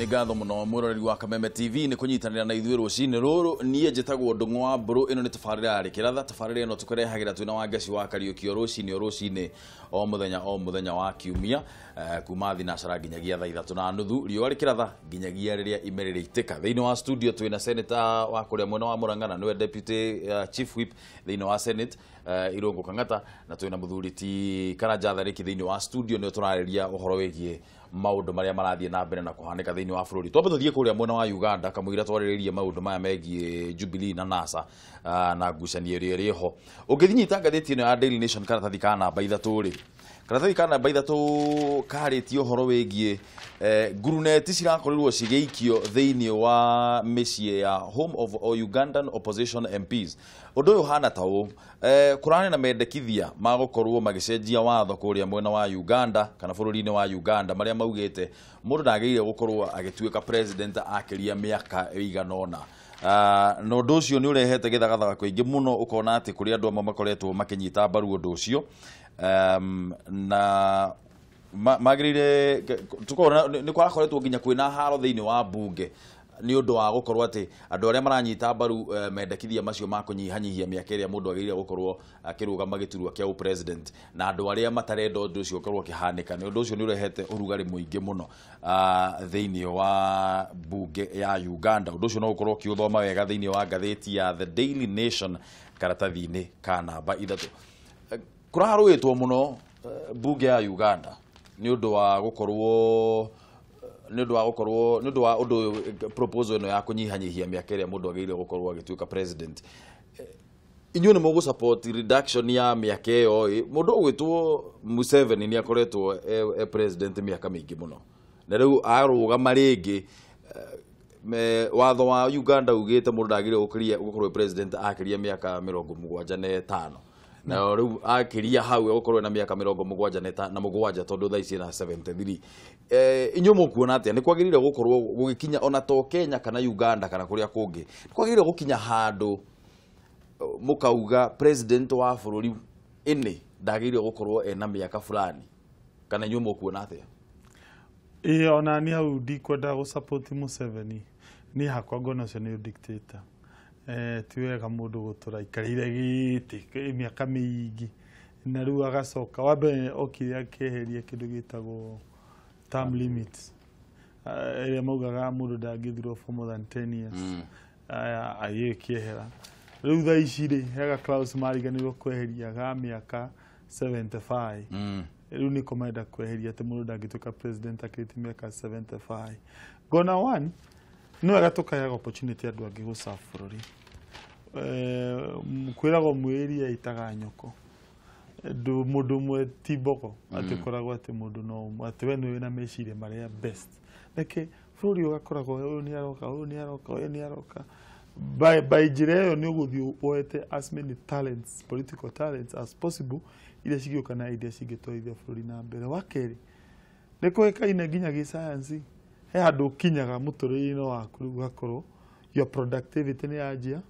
Nĩ ngatho mũno mwĩroreri wa Kameme TV nĩ kũnyitanĩra na ithuĩ rũcinĩ rũrũ. Niĩ njĩtagwo Ndũng'ũ wa Mbũrũ. Ĩno nĩ tabarĩra ya Rĩkĩratha. Tabarĩra ĩno tũkũrehagĩra twĩna Wangeci wa Kariũki o rũcinĩ o rũcinĩ, o mũthenya o mũthenya wa kiumia, kuma thinacara nginyagia thaa 3:30, riũa rĩkĩratha nginyagia rĩrĩa ime rĩrĩitĩka. Thĩinĩ wa studio twĩna senator wa kũrĩa mwena wa Murang'a na nĩwe deputy chief whip thĩinĩ wa Senate, Irũngũ Kang'ata, na twĩna mũthuri ti Karanja Tharĩki thĩinĩ wa studio. Nĩo tũrarĩria ũhoro wĩgiĩ maũndũ marĩa marathiĩ na mbere na kũhanĩka thĩinĩ wa bũrũri. Twambe tũthiĩ kũrĩa mwena wa Uganda kamũira twarĩrĩrie maũndũ maya megiĩ Jubilee na NASA, na ngucanio ĩrĩa ĩrĩ ho. Ũngĩthinyita ngathĩti ĩno ya Daily Nation, karatathi ka namba 3 rĩ, karatathi ka namba 3 karĩtie ũhoro wĩgiĩ nguruneti cirakorirwo cigĩikio thĩinĩ wa mĩciĩ ya home of Ugandan opposition MPs. Ũndũ ũyũ ũhana ta ũũ: kũrarĩ na mendekithia ma gũkorwo magĩcenjia watho kũrĩa mwena wa Uganda kana bũrũri-inĩ wa Uganda, marĩa maugĩte mũndũ ndagĩrĩire gũkorwo agĩtuĩka president akĩria mĩaka ĩigana ũna. Na ũndũ ũcio nĩ ũrehete gĩthagathaga kũingĩ mũno, ũkona atĩ kũrĩ andũ amwe makoretwo makĩnyita mbaru ũndũ ũcio, na magĩrĩire tukona nĩ kũrakoretwo nginya kwĩna haro thĩinĩ wa mbunge nĩ ũndũ wa gũkorwo atĩ andũ arĩa maranyita mbaru mendekithia macio ma kũnyihanyihia mĩaka ĩrĩa mũndũ agĩrĩire gũkorwo akĩrũgama gĩturwa kĩa president na andũ arĩa matarenda ũndũ ũcio ũkorwo ũkĩhanĩka. Nĩ ũndũ ũcio nĩ ũrehete ũrugarĩ mũingĩ mũno thĩinĩ wa mbunge ya Uganda. Ũndũ ũcio no ũkorwo ũkĩũthoma wega thĩinĩ wa ngathĩti ya The Daily Nation, karatathi-inĩ ka namba 3. Kũrarũĩtwo mũno mbunge ya Uganda nĩ ũndũ wa gũkorwo nĩ ũndũ wa ũndũ ũyũ, proposal ĩno ya kũnyihanyihia mĩaka ĩrĩa mũndũ agĩrĩire gũkorwo agĩtuĩka president. Inyuĩ nĩ mũgũ support reduction ya mĩaka ĩyo ĩ? Mũndũ ũgwĩtwo Museveni nĩ akoretwo e president mĩaka mĩingĩ mũno, na rĩu arũgama rĩngĩ, watho wa Uganda ugĩte mũndũ ndagĩrĩire gũkĩria gũkorwo e president akĩria mĩaka 75, na rĩu akĩria hau egũkorwo na mĩaka 77, tondũ thaa ici ena 73. Inyuĩ mũkuona atĩa? Nĩ kwagĩrĩire gũkorwo gũgĩkinya ona to Kenya kana Uganda kana kũrĩa kũngĩ, nĩ kwagĩrĩire gũkinya handũ mũkauga president wa bũrũri ĩnĩ ndagĩrĩire gũkorwo ena mĩaka fulani, kana inyuĩ mũkuona atĩa? Ĩĩ, ona niĩ hau ndikwenda gũ support Museveni. Niĩ hakwa ngona ũcio nĩ dictator. Ti wega mũndũ gũtũra aikarĩire gĩtĩ mĩaka mĩingĩ, na rĩu agacoka wa mbere okire akĩeheria kĩndũ gĩtagwo term limits, ĩrĩa maugaga mũndũ ndangĩthurwo for more than 10 years. Aya agĩkĩehera. Rĩu thaa ici rĩ, hega clause mariganĩirwo kweheria ga mĩaka 75. Rĩu nĩko marenda kweheria atĩ mũndũ ndangĩtuĩka president akĩrĩtie mĩaka 75. Ngona one, nĩ wega tũkaheaga opportunity andũ angĩ gũserve bũrũri. Kwĩragwo mwĩri ĩtaga nyoko. Mũndũ ũmwe ti mbogo atĩ ũkoragwo atĩ mũndũ no ũmwe atĩ we nĩwe wĩna meciria marĩa best. Reke bũrũri ũgakoragwo ũyũ nĩ aroka, ũyũ nĩ aroka, ũyũ nĩ aroka. By njĩra ĩyo nĩ ũgũthiĩ woete as many talents, political talents as possible, iria cingĩũka na idea cingĩtwarithia bũrũri na mbere. Wa kerĩ, nĩ kũĩkaine nginya gĩcayanci, he handũ ũkinyaga mũtũrĩre-inĩ waku rĩu ũgakorwo your productivity nĩ yanjia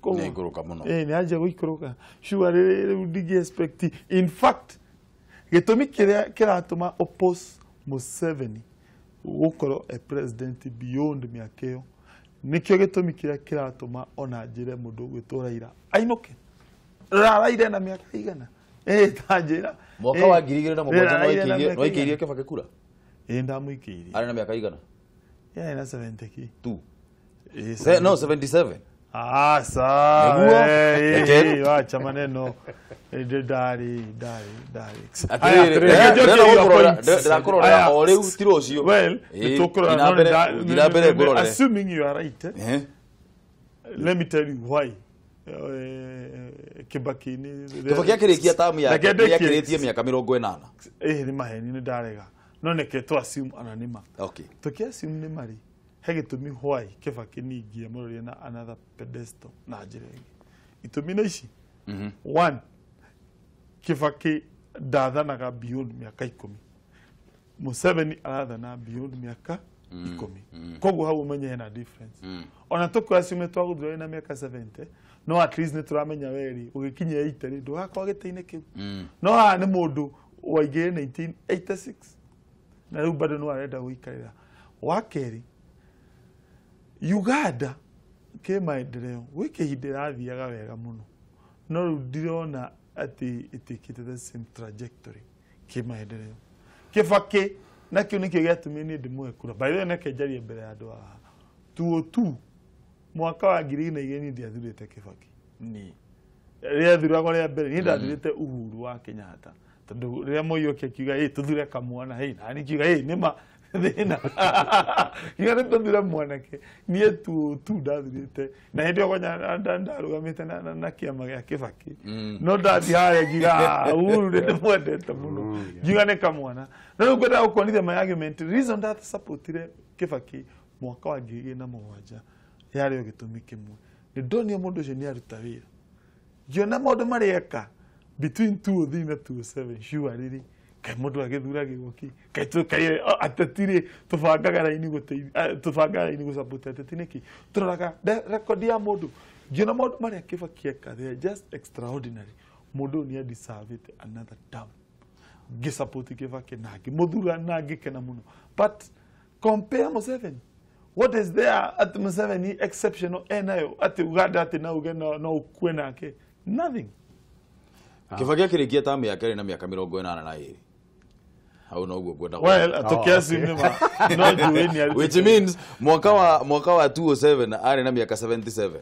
kũgũa. Nĩ ngũrũka mũno. Ĩĩ, nĩ yanjia gũikũrũka. Sure, rĩu ndingĩ expect. In fact, gĩtũmi kĩrĩa kĩratũma oppose Museveni gũkorwo a president beyond mĩaka ĩyo nĩkĩo gĩtũmi kĩrĩa kĩratũma ona njĩre mũndũ ũgwĩtwo Raila ainũke. Raila na mĩaka igana? Ĩĩ, ta njĩra. Mwaka wa 2007 Raila na mĩaka nĩwaikĩirie igana? Kibaki kura? Ĩĩ, ndamũikĩirie. Arĩ na mĩaka igana? Yarĩ na 70 ki. Tu. Ĩĩ, No, 77. Ah, sawa. Nĩguo. Wacha maneno. Ndarĩ. Atĩrĩrĩ, ndĩrenda ndĩrakũrorera o rĩu, ti rũciũ. Well, Ĩĩ, nĩtũkũrora, thiĩ na no mbere, thiĩ na mbere ngũrorere. Assuming you are right, let me tell you why. Kibaki nĩ Kibaki akĩrĩkia tamu yake Reke ndĩkie. nĩ akĩrĩtie mĩaka 80. Ĩĩ, nĩ maheni, nĩ ndarega. No nĩke tũ assume ona nĩ ma. Tũkĩ assume nĩ marĩ he gĩtũmi why Kibaki ningĩ amũrorie na another pedestal na njĩra ĩngĩ. Itũmi nĩ ici. One, Kibaki ndathanaga beyond mĩaka 10. Museveni arathana beyond mĩaka 10. Koguo hau ũmenye hena difference. Ona tũkũ assume twagũthura na mĩaka 70, no at least nĩ tũramenya weri ũgĩkinyia 80 rĩ, ndũgakorwo gĩtĩ-inĩ kĩu. No haha nĩ mũndũ waingĩrire 1986 na rĩu bado no arenda gũikarĩra. Wa kerĩ, Uganda kĩ maendeleo gwĩ kĩhinda ĩrathiaga wega mũno, no rĩu ndirona atĩ ĩtĩkĩte the same trajectory kĩ maendeleo. Kibaki nakĩo nĩkĩo gĩatũmire niĩ ndĩmũhe kura. By the way, neke njarie mbere ya andũ haha, 2002 mwaka wa 2002 niĩ ndiathurĩte Kibaki. Niĩ rĩathuragwo rĩa mbere niĩ ndathurĩte Uhuru wa Kenyatta, tondũ rĩrĩa Moi oke akiuga ĩ tũthure kamwana, hĩ nani kiuga ĩ nĩma thĩna kiuga nĩ tũthure mwanake. Niĩ tu ndathurĩte na hĩndĩ ĩyo kwanja ndarũgamĩte na kĩama gĩa Kibaki, no ndathiĩ harĩa ngiuga Uhuru nĩ ndĩmwendete mũno, ngiuga nĩ kamwana. No rĩu ngwendaga gũkuonithia my argument, reason ndathapotire Kibaki mwaka wa 2007 yarĩ o gĩtũmi kĩmwe, nĩ ndonire mũndũ ũcio nĩ aruta wĩra, ngĩona maũndũ marĩa eka between 2003 na 2007 surely kaĩ mũndũ agĩthuragĩrwo kĩ kaĩ ateti rĩ tũbangaga raini gũteithia, tũbangaga raini gũsupport ateti nĩkĩ, tũroraga record ya mũndũ. Ngĩona maũndũ marĩa Kibaki eka, they are just extraordinary. Mũndũ ũyũ nĩ adeservĩte another term. Ngĩsupport Kibaki na ngĩmũthura na ngĩkena mũno. But compare Museveni, what is there at Museveni exceptional enayo atĩ Uganda atĩ no uge no ũkue nake? Nothing. Kibaki akĩrĩkia ta mĩaka ĩrĩ na mĩaka 82 hau noguo ngwenda. Well, tũkĩassume nĩ ma no njũĩ nĩ arutĩte. Which means mwaka wa 2007 arĩ na mĩaka 77.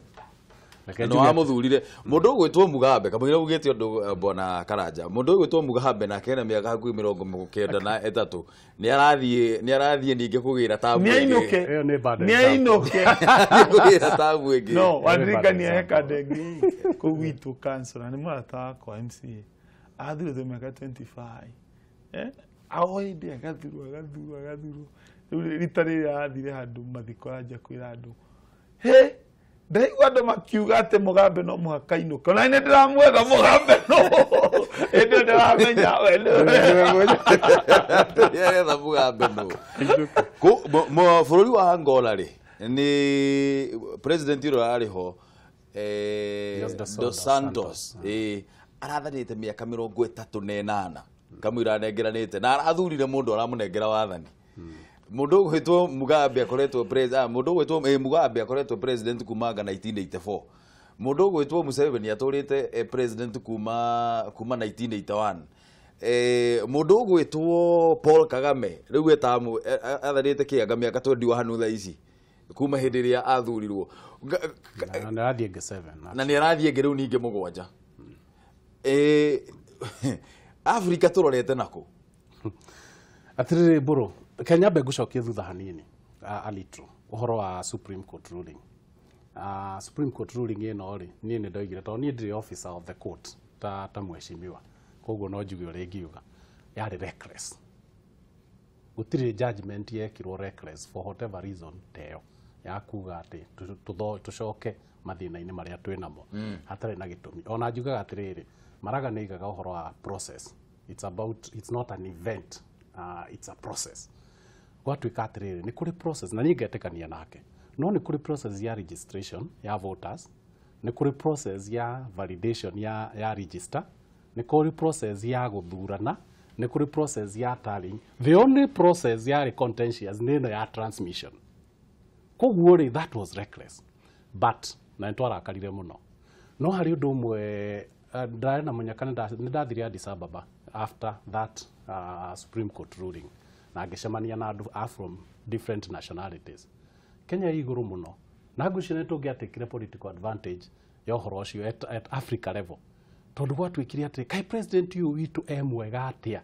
No wamuthurire mũndũ ũgwĩtwo Mugabe kamũira ugĩte ũndũ bwana Karanja, mũndũ ũgwĩtwo Mugabe nake ena mĩaka hakuhĩ 93 nĩ arathiĩ ningĩ kũgĩra tabu ĩngĩ. Nĩ ainũke kũgĩra tabu ĩngĩ. No wandirikania he kandenge kũu gwitũ councillor nĩ mũrata wakwa MCA athurĩtwo mĩaka 25 o hĩndĩ agathurwo rĩu rita rĩrĩa arathire handũ mathiko aranjia kwĩra andũ hĩ ndaigua andũ makiuga atĩ Mugabe no mũhaka ainũke, ona nĩ ndĩramwetha Mugabe no hĩndĩ ĩyo ndĩramenya we nĩaretha Mugabe no. Bũrũri wa Angola rĩ nĩ president ũrĩa arĩ ho Dos Santos arathanĩte mĩaka 38 kamũira anengeranĩte na arathurire mũndũ aramũnengera wathani. Mũndũ ũgwĩtwo Mugabe akoretwo president, mũndũ ũgwĩtwo Mugabe akoretwo president kuma 1984. Mũndũ ũgwĩtwo Museveni atũrĩte president kuma 1981. Mũndũ ũgwĩtwo Paul Kagame rĩu etamu athanĩte kĩanga mĩaka 21 thaa ici kuma hĩndĩ ĩrĩa athurirwo. Na nĩ arathiĩ ĩngĩ 7. Na nĩ arathiĩ ĩngĩ rĩu ningĩ 7. Afrika tũrorete nakũ? Atĩrĩrĩ Mbũrũ, Kenya mbe ngũcokie thutha hanini a little ũhoro wa Supreme Court ruling. Supreme Court ruling ĩno rĩ, niĩ nĩ ndoigire tondũ niĩ ndirĩ officer of the court ta mheshimiwa, koguo no njuge ũrĩa ingiuga yarĩ reckless. Gũtirĩ judgment yekirwo reckless for whatever reason ta ĩyo ya kuga atĩ tũcoke mathĩna-inĩ marĩa twĩ namo hatarĩ na gĩtũmi. Ona njugaga atĩrĩrĩ, Maraga nĩ aigaga ũhoro wa process. It's about, it's not an event, it's a process. Gwatuĩka atĩrĩrĩ, nĩ kũrĩ process na niĩ ngetĩkania nake, no nĩ kũrĩ process ya registration ya voters, nĩ kũrĩ process ya validation ya register, nĩ kũrĩ process ya gũthurana, nĩ kũrĩ process ya tallying. The only process yarĩ contentious nĩ ĩno ya transmission. Koguo rĩ, that was reckless, but na nĩ twarakarire mũno. No harĩ ũndũ ũmwe ndarĩ na mũnyaka, nĩ ndathire Addis Ababa after that Supreme Court ruling na ngĩcemania na andũ from different nationalities. Kenya ĩ igũrũ mũno na ngwĩciria nĩ tũngĩatakire political advantage ya ũhoro ũcio at Africa level, tondũ gwatuĩkire atĩ kaĩ president ũyũ witũ e mwega atĩa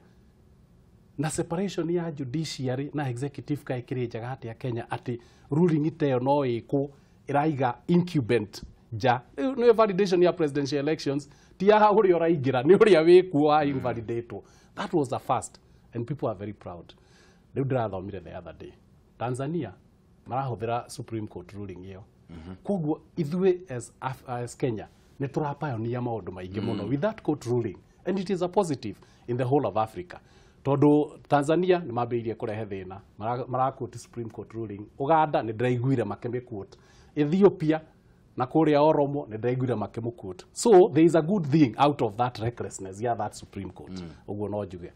na separation ya judiciary na executive kaĩ kĩrĩ njega atĩa Kenya atĩ ruling ta ĩyo no ĩkwo ĩraiga incumbent nja. Nĩ validation ya presidential elections ti ya ũrĩa ũraingĩra, nĩ ũrĩa wĩkuo wa invalidatwo. That was the first and people are very proud. Rĩu ndĩrathomire the other day Tanzania marahũthĩra Supreme Court ruling ĩyo. Koguo ithuĩ as Kenya nĩ tũrapioneer maũndũ maingĩ mũno with that court ruling, and it is a positive in the whole of Africa. Tondũ Tanzania nĩ mambĩrĩirie kũrehe thĩna, maraquote Supreme Court ruling. Uganda nĩ ndĩraiguire makĩmĩquote, Ethiopia na kũrĩa Oromo nĩ ndĩraiguire makĩmũquote. So there is a good thing out of that recklessness ya that Supreme Court. Ũguo no njuge.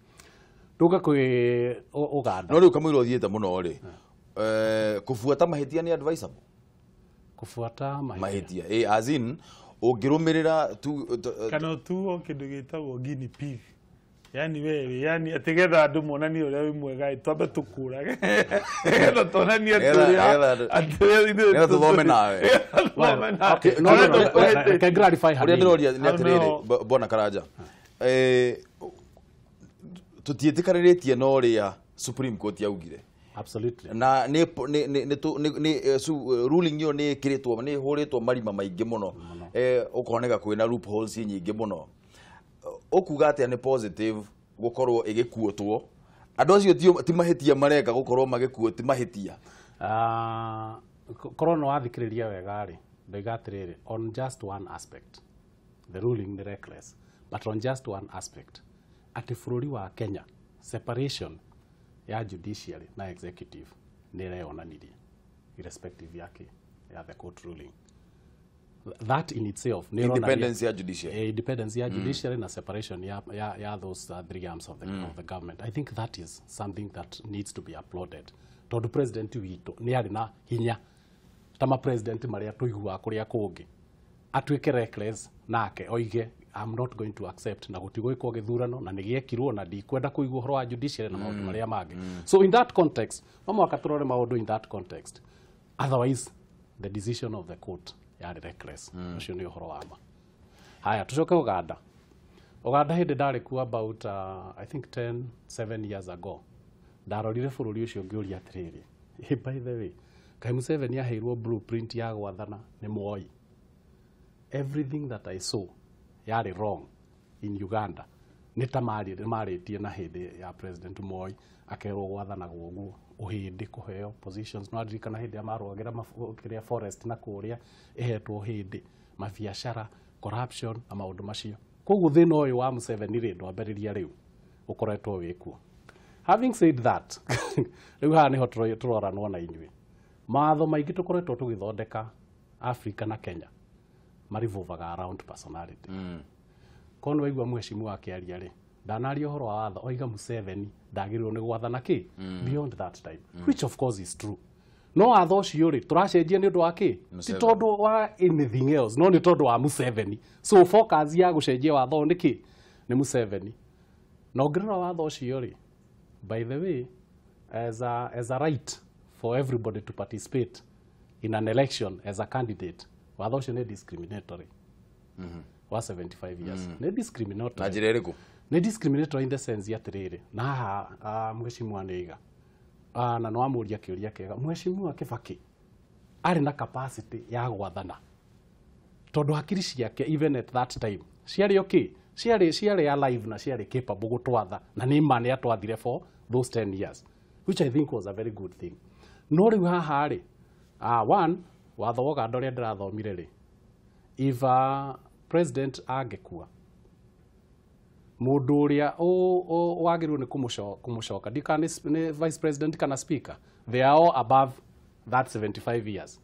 Tũka kwĩ Uganda. No rĩu kamũira ũthiĩte mũno rĩ, kũbuata mahĩtia nĩ advisable? Kufuata mahĩtia. As in ũngĩrũmĩrĩra tu kana tu o kĩndũ gĩtagwo guinea pig. Yani wewe, yani ategetha andũ monanie ũrĩa wĩ mwega, twambe tũkũrage. Nĩgetha tuonanie atĩ ũrĩa tũthome nawe. Okay, no, no, no, can clarify ũrĩa ndĩroria nĩ atĩrĩrĩ, Bwana Karanja, tũtiĩtĩkanĩrĩtie na ũrĩa Supreme Court yaugire. Absolutely. Na nĩ ruling ĩyo nĩ ĩkĩrĩtwo, nĩ ĩhũrĩtwo marima maingĩ mũno, ũkoneka kwĩna loopholes nyingĩ mũno. Ũkuga atĩa nĩ positive gũkorwo ĩgĩkuotwo? Andũ acio ti mahĩtia mareka gũkorwo magĩkuo, ti mahĩtia. Korwo nĩ wathikĩrĩria wega rĩ, ndoiga atĩrĩrĩ, on just one aspect the ruling nĩ reckless, but on just one aspect, atĩ bũrũri wa Kenya separation ya judiciary na executive nĩ ĩreyonanirie irrespective yake ya the court ruling. That in itself independence ya judiciary, independence ya judiciary na separation ya those three arms of the government. I think that is something that needs to be applauded. Tondu president witũ nĩ arĩ na hinya ta ma president marĩa tũiguaga kũrĩa kũngĩ, atuĩke reckless nake oige I'm not going to accept na gũtigwĩkwo gĩthurano na nĩgĩekirwo na ndikwenda kũigua ũhoro wa judiciary na maũndũ marĩa mangĩ. So in that context, no mũhaka tũrore maũndũ in that context. Otherwise the decision of the court yarĩ reckless. Ũcio nĩ ũhoro wa ma. Haya, tũcoke Uganda. Uganda hĩndĩ ndarĩ kuo about I think 10 7 years ago, ndarorire bũrũri ũcio ngĩũria atĩrĩrĩ, hey, by the way, kaĩ Museveni aheirwo blueprint ya gwathana nĩ Moi? Everything that I saw yarĩ wrong in Uganda nĩ ta marĩtie na hĩndĩ ya President Moi, akerwo gwathanagwo ũguo, ũhĩndĩ kũheo positions. No aririkana hĩndĩ ya marũagĩra kĩrĩa forest na kũrĩa ĩhetwo hĩndĩ, mabiacara, corruption na maũndũ macio. Koguo thĩna ũyũ wa Museveni rĩ ndwambĩrĩria rĩu, ũkoretwo wĩkuo. Having said that, rĩu haha nĩho tũroranwo na inyuĩ. Mawatho maingĩ tũkoretwo tũgĩthondeka Africa na Kenya marivolvaga around personality. Kono waigua mheshimiwa akĩaria rĩ, ndanaria ũhoro wa watho, oiga Museveni ndagĩrĩirwo nĩ gwathana kĩ beyond that time, which of course is true. No watho ũcio rĩ tũracenjia nĩ ũndũ wa kĩ? Ti tondũ wa anything else, no nĩ tondũ wa Museveni. So focus ya gũcenjia watho nĩ kĩ? Nĩ Museveni. Na ũngĩrora watho ũcio rĩ, by the way, as a right for everybody to participate in an election as a candidate, watho ũcio nĩ discriminatory. Wa 75 years. Nĩ discriminatory. Na njĩra ĩrĩkũ? Nĩ discriminatory in the sense ya atĩrĩrĩ, na haha mheshimiwa nĩiga, na nĩwamũria kĩũria kĩega, mheshimiwa Kibaki arĩ na capacity ya gwathana tondũ hakiri ciake even at that time ciarĩ okay, ciarĩ alive na ciarĩ capable gũtwatha, na nĩ ma nĩ atwathire for those 10 years, which I think was a very good thing. No rĩu haha rĩ, one, watho wa Uganda ũrĩa ndĩrathomire rĩ, if president angĩkua, mũndũ ũrĩa wagĩrĩirwo nĩ kũmũcoka ndikana nĩ vice president kana speaker, they are all above that 75 years.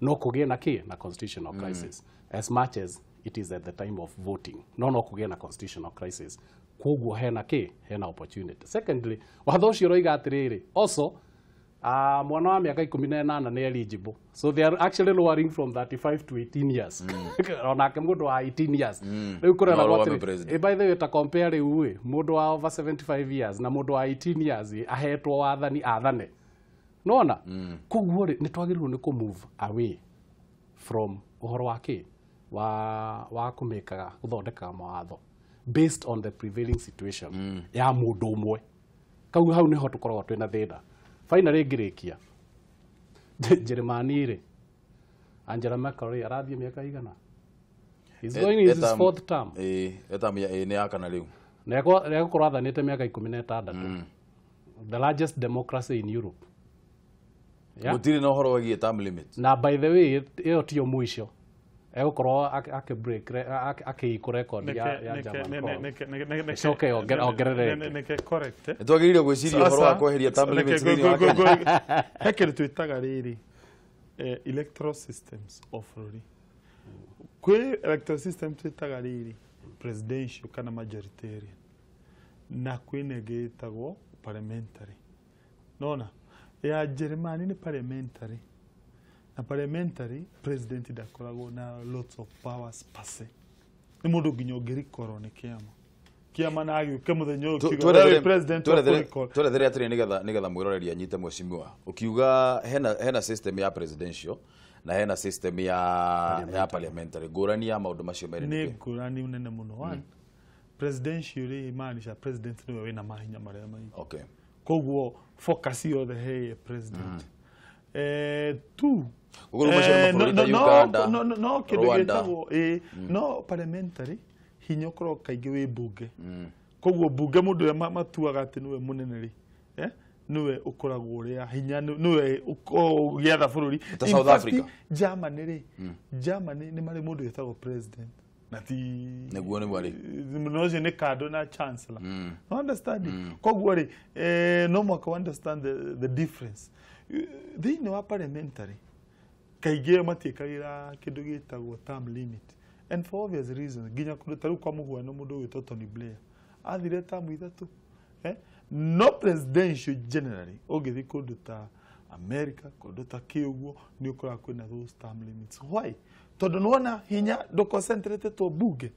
No kũgĩe na kĩ? Na constitutional crisis. As much as it is at the time of voting, no kũgĩe na constitutional crisis. Koguo hena kĩ? Hena opportunity. Secondly, watho ũcio ũroiga atĩrĩrĩ, also mwana wa mĩaka 18 nĩ eligible, so they are actually lowering from 35 to 18 years. Onake mũndũ wa 18 years rĩu kũrera atĩrĩ, by the way, ta compare rĩu ĩ mũndũ wa over 75 years na mũndũ wa 18 years ahetwo wathani athane. Nona koguo rĩ nĩ twagĩrĩirwo nĩ kũ move away from ũhoro wa kĩ wa kũmĩkaga gũthondekaga mawatho based on the prevailing situation ya mũndũ ũmwe. Kau hau nĩho tũkoragwo twĩna thĩna. Finally ngĩrĩkia, Jeremani rĩ, Angela Merkel rĩ arathiĩ mĩaka igana? He's going in his fourth term. Nĩ ya kana rĩu. Na egũkorwo athanĩte mĩaka 16. The largest democracy in Europe. Gũtirĩ na ũhoro wĩgiĩ term limit. Na by the way, ĩyo tiyo mũico. Egũkorwo akĩikũ record ya German. Ĩcoke ongerere. Nĩke correct. Nĩtwagĩrĩire gwĩciria ũhoro wa kweheria term limits thĩinĩ wa Kenya. He kĩndũ twĩtaga rĩrĩ, electoral systems of bũrũri. Kwĩ electoral system twĩtaga rĩrĩ presidential kana majoritarian, na kwĩna ĩngĩ ĩtagwo parliamentary. Nona ya Jeremani nĩ parliamentary, na Na parliamentary president ndakoragwo na lots of powers per se. Nĩ mũndũ nginya ũngĩrikorwo nĩ kĩama. Kĩama na agĩũke mũthenya ũyũ kiuga we president wa kũrikoro. Twerethere atĩrĩ nĩgetha mwĩroreri anyite mheshimiwa. Ũkiuga hena system ya presidential na hena system ya parliamentary. Ngũrani ya maũndũ macio merĩ nĩ ngũrani nene mũno. One, presidential rĩ imaanisha president nĩwe wĩna mahinya marĩa maingĩ. Okay. Koguo focus yothe he president. Two, no kĩndũ gĩtagwo no parliamentary hinya ũkoragwo kaingĩ wĩ mbunge. Koguo mbunge mũndũ ũrĩa matuaga atĩ nĩwe mũnene rĩ, nĩwe ũkoragwo ũrĩa hinya, nĩwe ũgĩatha bũrũri. Ta South Africa. Germany rĩ, Germany nĩ marĩ mũndũ wĩtagwo president. Na ti nĩguo nĩ mwarĩ. No ũcio nĩ kando na chancellor. No understand. Koguo rĩ, no mũhaka understand the difference. Thĩinĩ wa parliamentary kaingĩ matiĩkagĩra kĩndũ gĩtagwo term limit. And for obvious reasons, nginya kũndũ ta rĩu kwa mũhuano mũndũ ũgwĩtwo Tony Blair athire term 3. No presidential generally ũngĩthiĩ kũndũ ta America, kũndũ ta kĩ ũguo, nĩ ũkoraga kwĩna those term limits. Why? Tondũ nĩwona hinya ndũconcentratĩtwo bunge.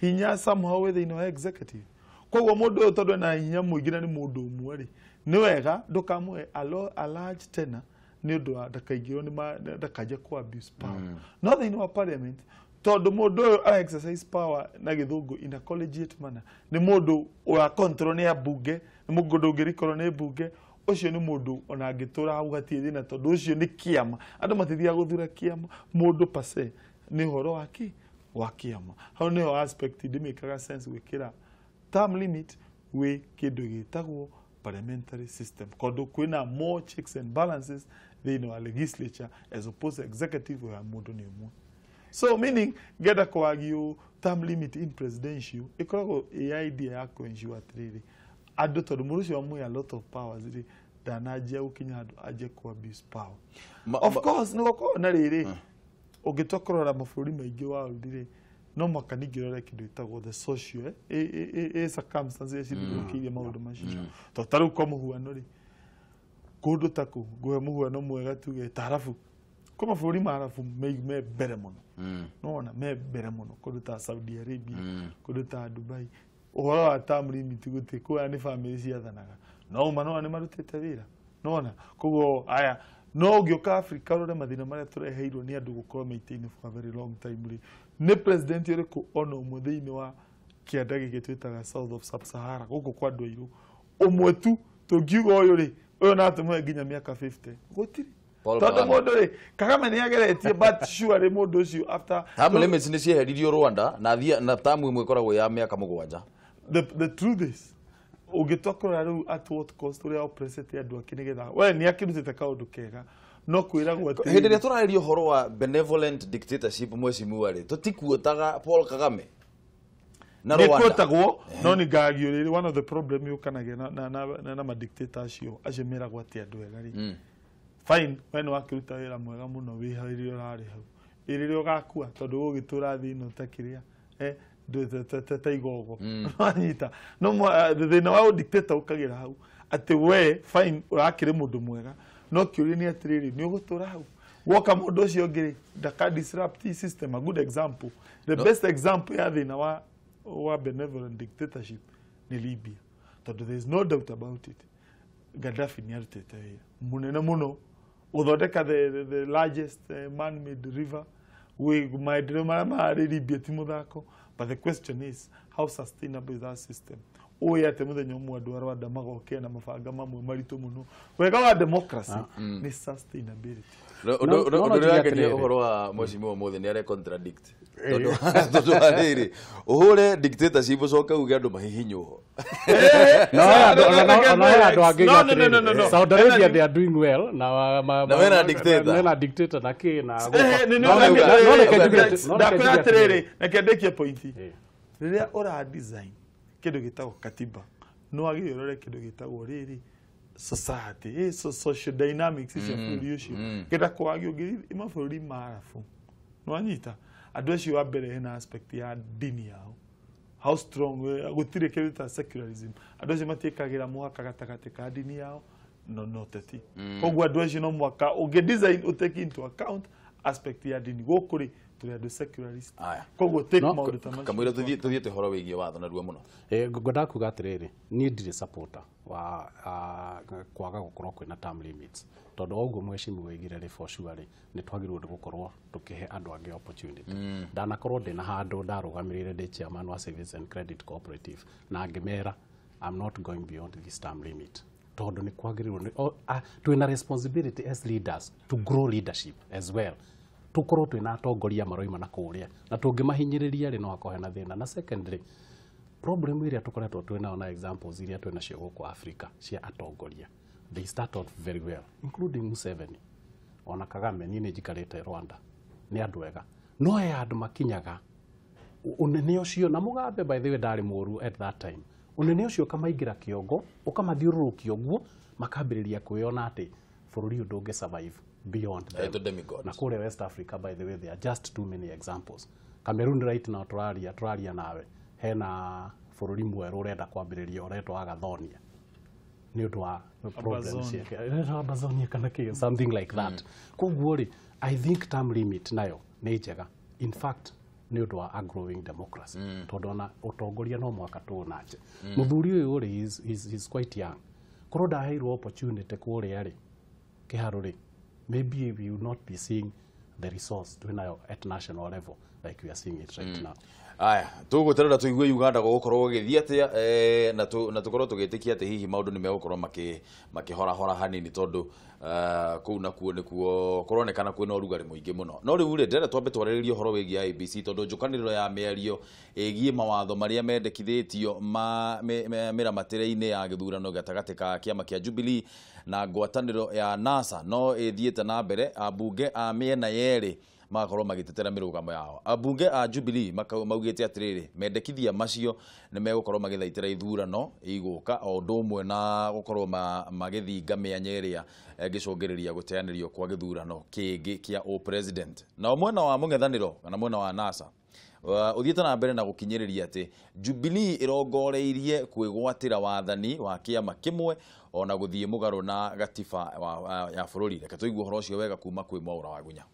Hinya somehow wĩ thĩinĩ wa executive. Koguo mũndũ ũyũ tondũ ena hinya mũingĩ na nĩ mũndũ ũmwe rĩ, nĩ wega ndũkamũhe a large tenor nĩ ũndũ wa ndakaingĩrwo nĩ ndakanje ku abuse power. No thĩinĩ wa parliament tondũ mũndũ ũyũ ara exercise power na gĩthũngũ in a collegiate manner, nĩ mũndũ ũra control nĩ ambunge, nĩ mũndũ ũngĩrikorwo nĩ mbunge, ũcio nĩ mũndũ ona angĩtũra hau hatirĩ thĩna tondũ ũcio nĩ kĩama. Andũ matithiaga gũthura kĩama, mũndũ per se nĩ ũhoro wa kĩ wa kĩama. Hau nĩho aspect ndĩmĩkaga sense gwĩkĩra term limit wĩ kĩndũ gĩtagwo parliamentary system, kondũ kwĩna more checks and balances thĩinĩ wa legislature as opposed to executive where mũndũ nĩ ũmwe. So meaning ngenda kwagio term limit in presidential ikoragwo ĩ idea ya kũ-ensure atĩrĩrĩ andũ tondũ mũndũ ũcio amũhe a lot of powers rĩ ndananjia gũkinya handũ anjie ku abuse power. Of course nĩ gũkorwo na rĩrĩ ũngĩtua kũrora mabũrũri maingĩ world rĩ no mũhaka ningĩ ũrore kĩndũ gĩtagwo the social circumstances iria cithiũrũrũkĩirie maũndũ macio. Tondũ ta rĩu kwa mũhuano rĩ kũndũ ta kũu ngũhe mũhuano mwega tuge ta Arabu, kwĩ mabũrũri ma Arabu me mbere mũno. Nĩwona me mbere mũno kũndũ ta Saudi Arabia, kũndũ ta Dubai. Ũhoro wa term limit gũtirĩ, kũrĩa nĩ bamĩrĩ ciathanaga. No uma nĩwona nĩ marutĩte wĩra. Nĩwona koguo aya no ũngĩũka Africa ũrore mathĩna marĩa tũreheirwo nĩ andũ gũkorwo meitĩ-inĩ for a very long time rĩ, nĩ president ũrĩkũ ona ũmwe thĩinĩ wa kĩanda gĩkĩ twĩtaga South of Sub-Sahara gũkũ kwa andũ airũ ũmwe tu tũngiuga ũyũ rĩ ũyũ no atũmũhe nginya mĩaka 50 gũtirĩ. Tondũ mũndũ rĩ Kagame nĩ ageretie but surely mũndũ ũcio after term limits nĩ cieheririo Rwanda na term ĩmwe ĩkoragwo ya mĩaka 7. The truth is ũngĩtua kũrora rĩu at what cost ũrĩa oppressete andũ ake nĩgetha we nĩ akĩrutĩte kaũndũ kega no kwĩragwo atĩ hĩndĩ ĩrĩa tũrarĩria ũhoro wa benevolent dictatorship mheshimiwa rĩ tũtikuotaga Paul Kagame na Rwanda nĩkuotagwo no nĩ ngagio rĩrĩ one of the problem yũkanagia na ma dictator acio meragwo atĩ andũ ega rĩ fine we nĩ wakĩruta wĩra mwega mũno wĩ hau rĩrĩa ũrarĩ hau rĩrĩa ũgakua tondũ ũgũgĩtũra thĩ ĩno ta kĩrĩa ta igogo wanyita no thĩna wa dictator ũkagĩra hau atĩ we fine ũrakĩrĩ mũndũ mwega no kĩũria nĩ atĩrĩrĩ nĩ ũgũtũra hau woka mũndũ ũcio ũngĩ rĩ ndaka disrupt system. A good example, the best example ya thĩna wa benevolent dictatorship nĩ Libya, tondũ there is no doubt about it Gaddafi nĩ arutĩte wĩra mũnene mũno gũthondeka the largest man-made river maendeleo marĩa marĩ Libya ti mũthako. But the question is, how sustainable is that system? Ũĩ atĩ mũthenya ũmwe andũ a Rwanda magokĩa na mabanga mamwe maritũ mũno. Wega wa democracy nĩ sustainability. Ũndũ ũrĩa wangenia ũhoro wa mheshimiwa ũmũthĩ nĩ are contradict. Tondũ wa rĩrĩ ũhũre dictatorship ũcoke uge andũ mahihinywo. No, andũ angĩ Saudi Arabia they are doing well na mena dictator. Mena dictator na kĩ na ndakwĩra atĩrĩrĩ reke ndĩkie point. Rĩrĩa ũra design kĩndũ gĩtagwo katiba no wagĩrĩire ũrore kĩndũ gĩtagwo rĩrĩ society social dynamics cia bũrũri ũcio kĩenda kwagio ũngĩthiĩ mabũrũri ma Arabu nĩwanyita andũ acio wa mbere hena aspect ya ndini yao how strong gũtirĩ kĩndũ ta secularism andũ acio matiĩkagĩra mũhaka gatagatĩ ka ndini yao no teti. Koguo andũ acio no mwaka ũngĩ design ũtake into account aspect ya ndini gũkũ rĩ tũrĩ andũ secularist. Koguo take maũndũ ta macio. Kamũira tũthiĩte ũhoro wĩgiĩ watho na ruo mũno. Ngwendaga kuga atĩrĩrĩ, niĩ ndirĩ supporter wa kwaga gũkorwo kwĩna term limits, tondũ o ũguo mheshimiwa oigire rĩ, for sure rĩ, nĩ twagĩrĩirwo nĩ gũkorwo tũkĩhe andũ angĩ opportunity. Ndanakorwo ndĩna handũ ndarũgamĩrĩire ndĩ chairman wa Savings and Credit Cooperative na ngĩmera I'm not going beyond this term limit, tondũ nĩ kwagĩrĩirwo twĩna responsibility as leaders to grow leadership as well, tukorwo twĩna atongoria maroima na kũrĩa na tũngĩmahinyĩrĩria rĩ no hakorwo hena thĩna. Na secondly, problem ĩrĩa tũkoretwo twĩnayo na examples iria twĩnacio gũkũ Africa cia atongoria, they start off very well, including Museveni ona Kagame. Niĩ nĩ njikarĩte Rwanda, nĩ andũ ega, no he andũ makinyaga ũnene ũcio, na Mugabe by the way ndarĩ mũru at that time, ũnene ũcio ũkamaingĩra kĩongo, ũkamathiũrũrũkia ũguo, makambĩrĩria kwĩona atĩ bũrũri ũyũ ndũngĩ survive beyond them. Na kũrĩa West Africa by the way there are just too many examples. Cameroon right now tũraria nawe hena bũrũri mwerũ ũrenda kwambĩrĩria ũretwo Agathonia nĩ ũndũ wa problems ciake, Amazonia kana kĩ, something like that. Koguo rĩ, I think term limit nayo nĩ njega, in fact nĩ ũndũ wa a growing democracy, tondũ ona ũtongoria no mwaka tũũnanje. Mũthuri ũyũ rĩ is quite young, korwo ndaheirwo opportunity kũrĩa rĩ Kĩharũ rĩ, maybe we will not be seeing the resource twĩnayo at national level like we are seeing it right now. Aya, tũgũterera tũigue Uganda gũgũkorwo gũgĩthiĩ atĩa, na tũkorwo tũgĩtĩkia atĩ hihi maũndũ nĩ megũkorwo makĩhorahora hanini, tondũ kũu nakuo nĩkuo kũronekana kwĩna ũrugarĩ mũingĩ mũno. No rĩu rĩ, ndĩrenda twambe twarĩrĩrie ũhoro wĩgiĩ IEBC, tondũ njũkanĩrĩro ya mĩario ĩgiĩ mawatho marĩa mendekithĩtio ma mĩramatĩre-inĩ ya gĩthurano gatagatĩ ka kĩama kĩa Jubilee na ngwatanĩro ya NASA no ĩthiĩte na mbere. Ambunge a mĩena yerĩ magakorwo magĩtetera mĩrũgamo yao. Ambunge a Jubilee maugĩte atĩrĩrĩ, mendekithia macio nĩ megũkorwo magĩthaitĩra ithurano igũka, o ũndũ ũmwe na gũkorwo magĩthinga mĩanya ĩrĩa ĩngĩcũngĩrĩria gũteanĩrio kwa gĩthurano kĩngĩ kĩa o-president. Nao mwena wa mũng'ethanĩro kana mwena wa NASA ũthiĩte na mbere na gũkinyĩrĩria atĩ Jubilee ĩrongoreirie kwĩgwatĩra wathani wa kĩama kĩmwe ona gũthiĩ mũgarũ na gatiba ya bũrũri. Reke tũigue ũhoro ũcio wega kuma kwĩ Mwaũra wa Gunya.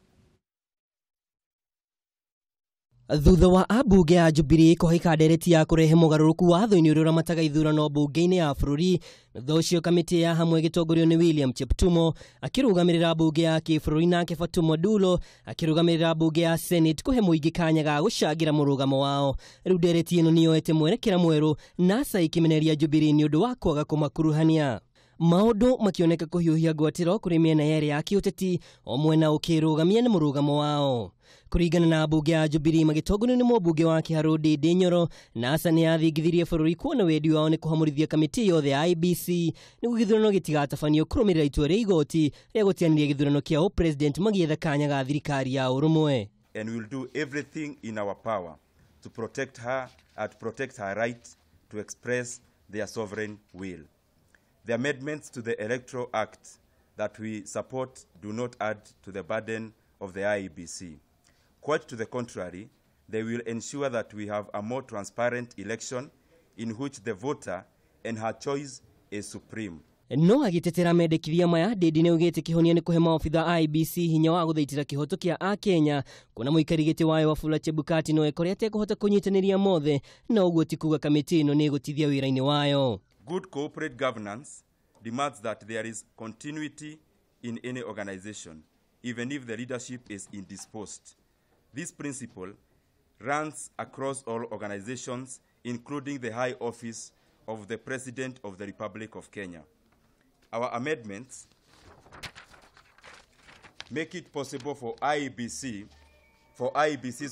Thutha wa ambunge a Jubilee kũhaika ndereti ya kũrehe mũgarũrũku watho-inĩ ũrĩa ũramataga ithurano mbunge-inĩ ya bũrũri, thutha ũcio kamĩtĩ ya hamwe ĩgĩtongorio nĩ William Cheptumo akĩrũgamĩrĩra mbunge ya kĩbũrũri, nake Fatuma Dulo akĩrũgamĩrĩra mbunge ya Senate kũhe mũingĩ kanya ga gũcangĩra mũrũgamo wao. Rĩu ndereti ĩno nĩyoete mwerekera mwerũ, NASA ĩkĩmeneria Jubilee nĩ ũndũ wa kwaga kũmakuruhania. Maũndũ makĩoneka kũhiũhia ngwatĩro kũrĩ mĩena yerĩ ya kĩũteti, o mwena ũkĩrũgamia nĩ mũrũgamo wao. Kũringana na mbunge ya Jubilee magĩtongorio nĩ mũmbunge wa Kĩharũ Ndindi Nyoro, NASA nĩ yathingithirie bũrũri kuona wendi wao nĩ kũhamũrithia kamĩtĩ yothe ya IEBC nĩguo gĩthurano gĩtigatabanio kũrũmĩrĩra itua rĩa igoti rĩa gũteanĩria gĩthurano kĩa ũpresident magĩetha kanya ga thirikari ya ũrũmwe. And we will do everything in our power to protect her, to protect her right to express their sovereign will. The amendments to the Electoral Act that we support do not add to the burden of the IEBC. Quite to the contrary, they will ensure that we have a more transparent election in which the voter and her choice is supreme. No agĩtetera mendekithia maya, Ndindi nĩaugĩte kĩhonia nĩ kũhe maobitha a IEBC hinya wa gũthaitĩra kĩhoto kĩa Akenya, kuona mũikari gĩtĩ wayo Wafula Chebukati no ekore atekũhota kũnyitanĩria mothe, na ũguo ti kuga kamĩtĩ ĩno nĩ ĩgũtithia wĩra-inĩ wayo. Good corporate governance demands that there is continuity in any organization, even if the leadership is indisposed. This principle runs across all organizations, including the high office of the President of the Republic of Kenya. Our amendments make it possible for IEBC's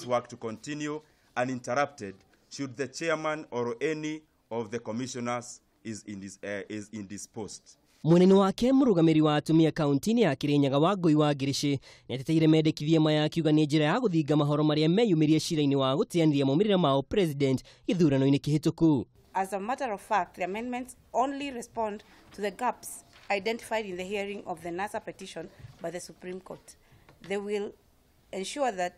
work to continue uninterrupted should the chairman or any of the commissioners is indisposed. Munene wake mũrũgamĩri wa atumia kaunti-inĩ ya Kirinyaga Wangũi wa Ngirici nĩateteire mendekithia maya akiuga nĩ njĩra ya gũthinga mahoro marĩa meyumĩrie cira-inĩ wa gũteanĩria maumĩrĩra ma president gĩthurano-inĩ kĩhĩtũku. As a matter of fact, the amendments only respond to the gaps identified in the hearing of the NASA petition by the Supreme Court. They will ensure that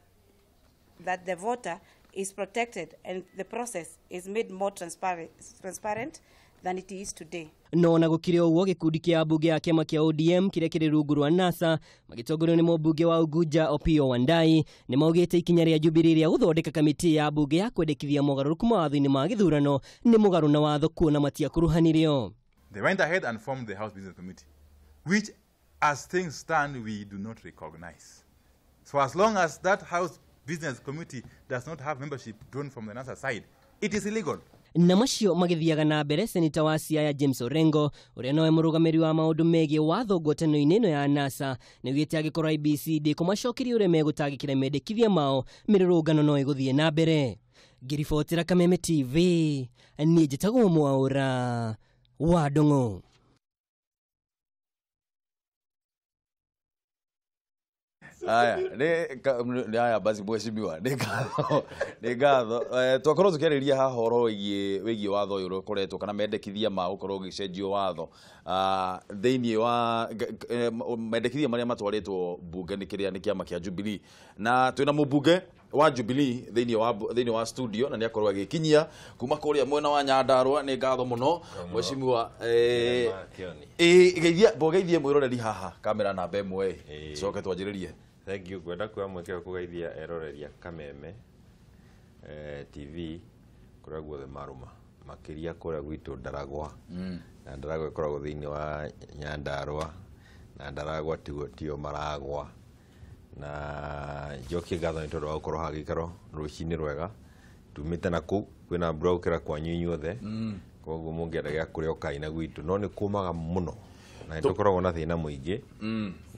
the voter is protected and the process is made more transparent, than it is today. No na gũkĩrĩ ũguo, gĩkundi kĩa ambunge a kĩama kĩa ODM kĩrĩa kĩrĩ rungu rwa NASA magĩtongorio nĩ mũmbunge wa Unguja Opiyo Wandayi nĩ maugĩte ikinya rĩa Jubilee rĩa gũthondeka kamĩtĩ ya mbunge ya kwendekithia mogarũrũku mawatho-inĩ ma gĩthurano nĩ mũgarũ na watho kuona matiakuruhanirio. They went ahead and formed the House Business Committee, which, as things stand, we do not recognize. So as long as that House Business Committee does not have membership drawn from the NASA side, it is illegal. Na macio magĩthiaga na mbere, seneta wa Siaya James Orengo ũrĩa nowe mũrũgamĩrĩri wa maũndũ megiĩ watho ngwatanĩro-inĩ ĩno ya NASA nĩaugĩte angĩkorwo IEBC ndĩkũmacokeria ũrĩa megũtangĩkĩra mendekithia mao, mĩrũrũngano no ĩgũthiĩ na mbere. Ngĩribotera Kameme TV, niĩ njĩtagwo Mwaũra wa Ndung'u. Aya, nĩ aya basi mheshimiwa, nĩ ngatho, nĩ ngatho. Twakorwo tũkĩarĩria haha ũhoro wĩgiĩ watho ũyũ ũrĩa ũkoretwo kana mendekithia ma gũkorwo ũgĩcenjio watho thĩinĩ wa mendekithia marĩa matwarĩtwo mbunge nĩ kĩrĩa nĩ kĩama kĩa Jubilee, na twĩna mũmbunge wa Jubilee thĩinĩ wa studio na nĩ akorwo agĩkinyia kuma kũrĩa mwena wa Nyandarua. Nĩ ngatho mũno mheshimiwa. Geithia mbogeithie mwĩroreri haha kamera namba 1, coke twanjĩrĩrie. Thank you. Ngwenda kuoya mweke wa kũgeithia eroreria Kameme TV kũrĩa guothe marũma, makĩria kũrĩa gwitũ Ndaragwa. Na Ndaragwa ĩkoragwo thĩinĩ wa Nyandarua, na Ndaragwa tio maragwa. Na njokie ngatho nĩ tondũ wa gũkorwo haha gĩikaro rũcinĩ rwega. Tumĩte na kũu kwĩna mbura gũkĩra kwanyu inyuothe, koguo mũngĩenda gĩa kũrĩa ũkai na gwitũ, no nĩ kũmaga mũno na nĩ tũkoragwo na thĩna mũingĩ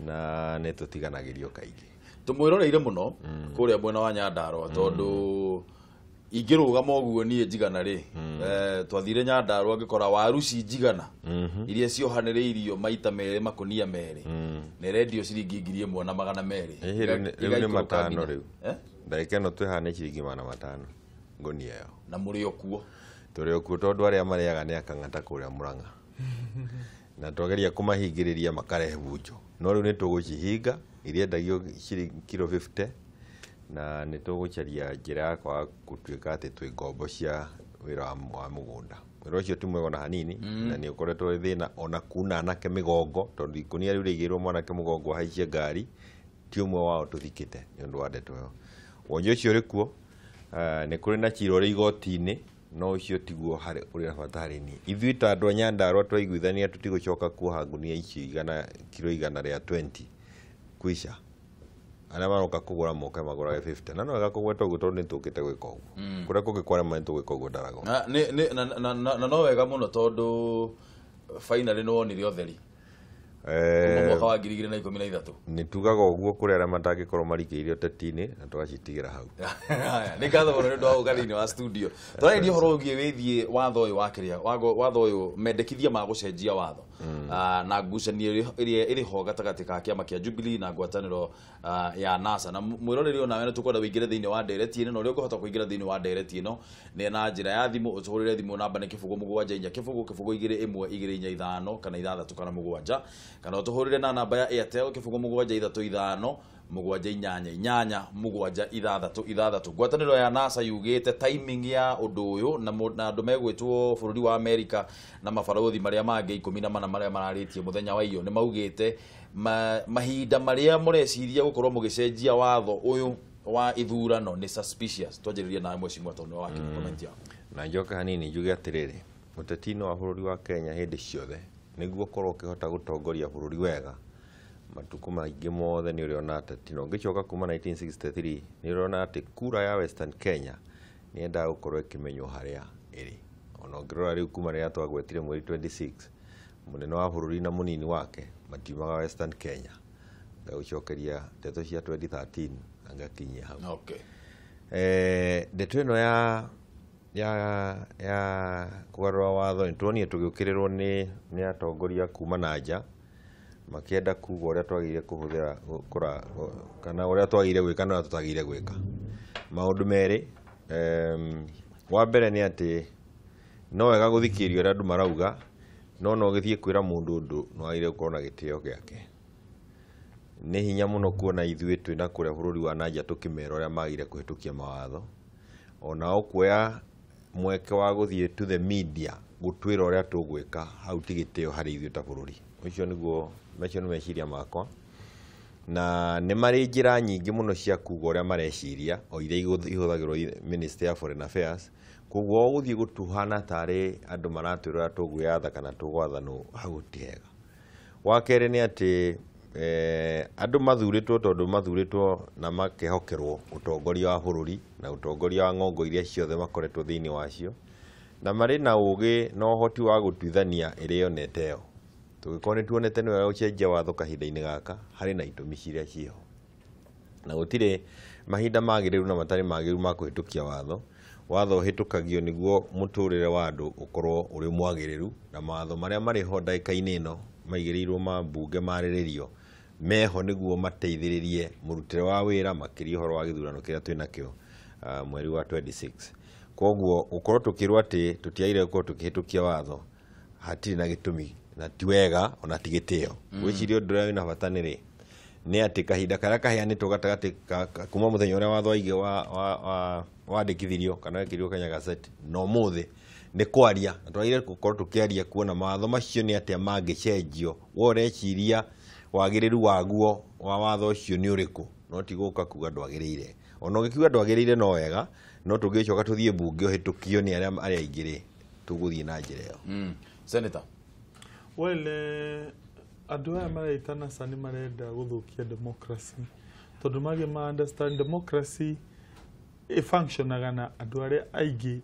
na nĩ tũtiganagĩrio kaingĩ. Tũmwĩroreire mũno kũrĩa mwena wa Nyandarua tondũ ingĩrũgama ũguo niĩ njigana rĩ, twathire Nyandarua ngĩkora waru ci njigana iria ciohanĩrĩirio maita merĩ makũnia merĩ na ĩrendio ciringi 1200. Rĩu nĩ matano rĩu. Ndagĩka ĩno twĩ haha nĩ ciringi 500 ngũnia ĩyo. Na mũrĩ o kuo? Tũrĩ o kuo tondũ arĩa marĩaga nĩ akang'ata kũrĩa Mũrang'a. Na twageria kũmahingĩrĩria makarehe bunjo, no rĩu nĩ tũgũcihinga iria endagio ciringi kiro 50, na nĩ tũgũcaria njĩra ya kwaga gũtuĩka atĩ twĩ ngombo cia wĩra wa mũgũnda. Wĩra ũcio ti mwega ona hanini, na nĩ ũkoretwo wĩ thĩna ona kuna anake mĩgongo, tondũ ikũnia rĩu rĩigĩirwo mwanake mũgongo ahaicie ngari ti ũmwe wao tũthikĩte nĩ ũndũ wa ndeto ĩyo. Wonje ũcio ũrĩ kuo, nĩ kũrĩ na cira ũrĩ igoti-inĩ, no ũcio tiguo harĩ ũrĩa bata harĩ niĩ. Ithuĩ ta andũ a Nyandarua twaiguithania tũtigũcoka kuoha ngunia icio kiro 120 kwisha. Arĩa maroka kũgũra moke magũrage 50, na no wega kũgweta ũguo tondũ nĩ tũkĩte gwĩka ũguo. Kũrĩa kũngĩ kwarema nĩ tũgwĩka ũguo Ndaragwa. Na no wega mũno tondũ finally nĩ wonire ũtheri kuma mwaka wa 2013. Nĩ tugaga ũguo kũrĩ arĩa matangĩkorwo marikĩire ũteti-inĩ na tũgacitigĩra hau. Nĩ ngatho mũno nĩ ũndũ wa gũka thĩinĩ wa studio. Tũrarĩria ũhoro wĩgiĩ watho ũyũ wa kĩrĩa, watho ũyũ mendekithia ma gũcenjia watho na ngucanio ĩrĩa ĩrĩ ho gatagatĩ ka kĩama kĩa Jubilee na ngwatanĩro ya NASA. Na mwĩroreri onawe nĩ tũkwenda wĩingĩre thĩinĩ wa ndereti ĩno, na ũrĩa ũkũhota kũingĩra thĩinĩ wa ndereti ĩno nĩ na njĩra ya thimũ. Ũtũhũrĩre thimũ namba nĩ 0 7 4 0 0 2 1 2 4 5 kana 6 kana 7, kana ũtũhũrĩre na namba ya Airtel 0 7 3 5 7 8 8 7 6 6. Ngwatanĩro ya NASA yugĩte timing ya ũndũ ũyũ na andũ megwĩtwo bũrũri wa Amerika na mabarũthi marĩa mangĩ 14 marĩa mararĩtie mũthenya wa iyo nĩ maugĩte mahinda marĩa mũreciria gũkorwo mũgĩcenjia watho ũyũ wa ithurano nĩ suspicious. Twanjĩrĩrie nawe mheshimiwa tondũ nĩwe wakĩruta comment yaku. Na njoke hanini njuge atĩrĩrĩ, mũteti-inĩ wa bũrũri wa Kenya hĩndĩ ciothe nĩguo ũkorwo ũkĩhota gũtongoria bũrũri wega matukũ maingĩ mothe nĩ ũrĩona ateti. Na ũngĩcoka kuma 1963 nĩ ũrĩona atĩ kura ya Western Kenya nĩ yendaga gũkorwo ĩkĩmenywo harĩa ĩrĩ. Ona ũngĩrora rĩu kuma rĩrĩa twagwetire mweri 26, mũnene wa bũrũri na mũnini wake matiumaga Western Kenya. Ngagũcokeria ndeto cia 2013 na ngakinyia hau. Ndeto ĩno ya kũgarũra watho nĩ tuonire tũgĩũkĩrĩrwo nĩ atongoria kuma na nja makĩenda kuga ũrĩa twagĩrĩire kũhũthĩra kana ũrĩa twagĩrĩire gwĩka na ũrĩa tũtagĩrĩire gwĩka. Maũndũ merĩ, wa mbere nĩ atĩ no wega gũthikĩrĩria ũrĩa andũ marauga, no no ũgĩthiĩ kwĩra mũndũ ũndũ nĩ wagĩrĩire gũkorwo na gĩtĩo gĩake. Nĩ hinya mũno kuona ithuĩ twĩna kũrĩa bũrũri wa nanja tũkĩmera ũrĩa magĩrĩire kũhĩtũkia mawatho. Onao kuoya Mweke wa gũthiĩ to the media gũtwĩra ũrĩa tũgwĩka hau ti gĩtĩo harĩ ithuĩ ta bũrũri. Ũcio nĩguo, macio nĩ meciria makwa, na nĩ marĩ njĩra nyingĩ mũno cia kuga ũrĩa mareciria o iria ihũthagĩrwo Ministry ya Foreign Affairs. Koguo gũthiĩ gũtuhana tarĩ andũ maratwĩra ũrĩa tũgwĩyatha kana tũgwathanwo hau ti hega. Wa kerĩ nĩ atĩ andũ mathurĩtwo tondũ mathurĩtwo na makehokerwo ũtongoria wa bũrũri na ũtongoria wa ng'ongo iria ciothe makoretwo thĩinĩ wacio, na marĩ na ũgĩ na ũhoti wa gũtuithania ĩrĩa yonete ĩyo. Tũngĩkorwo nĩ tuonete nĩ wega gũcenjia watho kahinda-inĩ gaka, harĩ na itũmi ciria ciĩho, na gũtirĩ mahinda magĩrĩru na matarĩ magĩrĩru ma kũhĩtũkia watho. Watho ũhĩtũkagio nĩguo mũtũrĩre wa andũ ũkorwo ũrĩ mwagĩrĩru, na mawatho marĩa marĩ ho ndagĩka-inĩ ĩno maigĩrĩirwo mambunge marĩrĩrio meho nĩguo mateithĩrĩrie mũrutĩre wa wĩra, makĩria ũhoro wa gĩthurano kĩrĩa twĩnakĩo mweri wa 26. Koguo gũkorwo tũkĩrwo atĩ tũtiagĩrĩire gũkorwo tũkĩhĩtũkia watho hatirĩ na gĩtũmi, na ti wega ona ti gĩtĩo. Gwĩciria ũndũ ũrĩa wĩna bata nĩ rĩ, nĩ atĩ kahinda karĩa kaheanĩtwo gatagatĩ kuma mũthenya ũrĩa watho waige wandĩkithirio kana wekĩrirwo Kenya Gazette na ũmũthĩ nĩ kwaria, na twagĩrĩire gũkorwo tũkĩaria kuona mawatho macio nĩ atĩa mangĩcenjio. We ũreciria wagĩrĩru waguo wa watho ũcio nĩ ũrĩkũ, no ti gũka kuga ndwagĩrĩire. Ona ũgĩkiuga ndwagĩrĩire no wega, no tũngĩcoka tũthiĩ mbunge ũhĩtũkio nĩ arĩa aingĩ rĩ, tũgũthiĩ na njĩra ĩyo. Senator. Well, andũ aya mareita NASA nĩ marenda gũthũkia democracy, tondũ mage ma understand democracy ĩfunctionaga na andũ arĩa aingĩ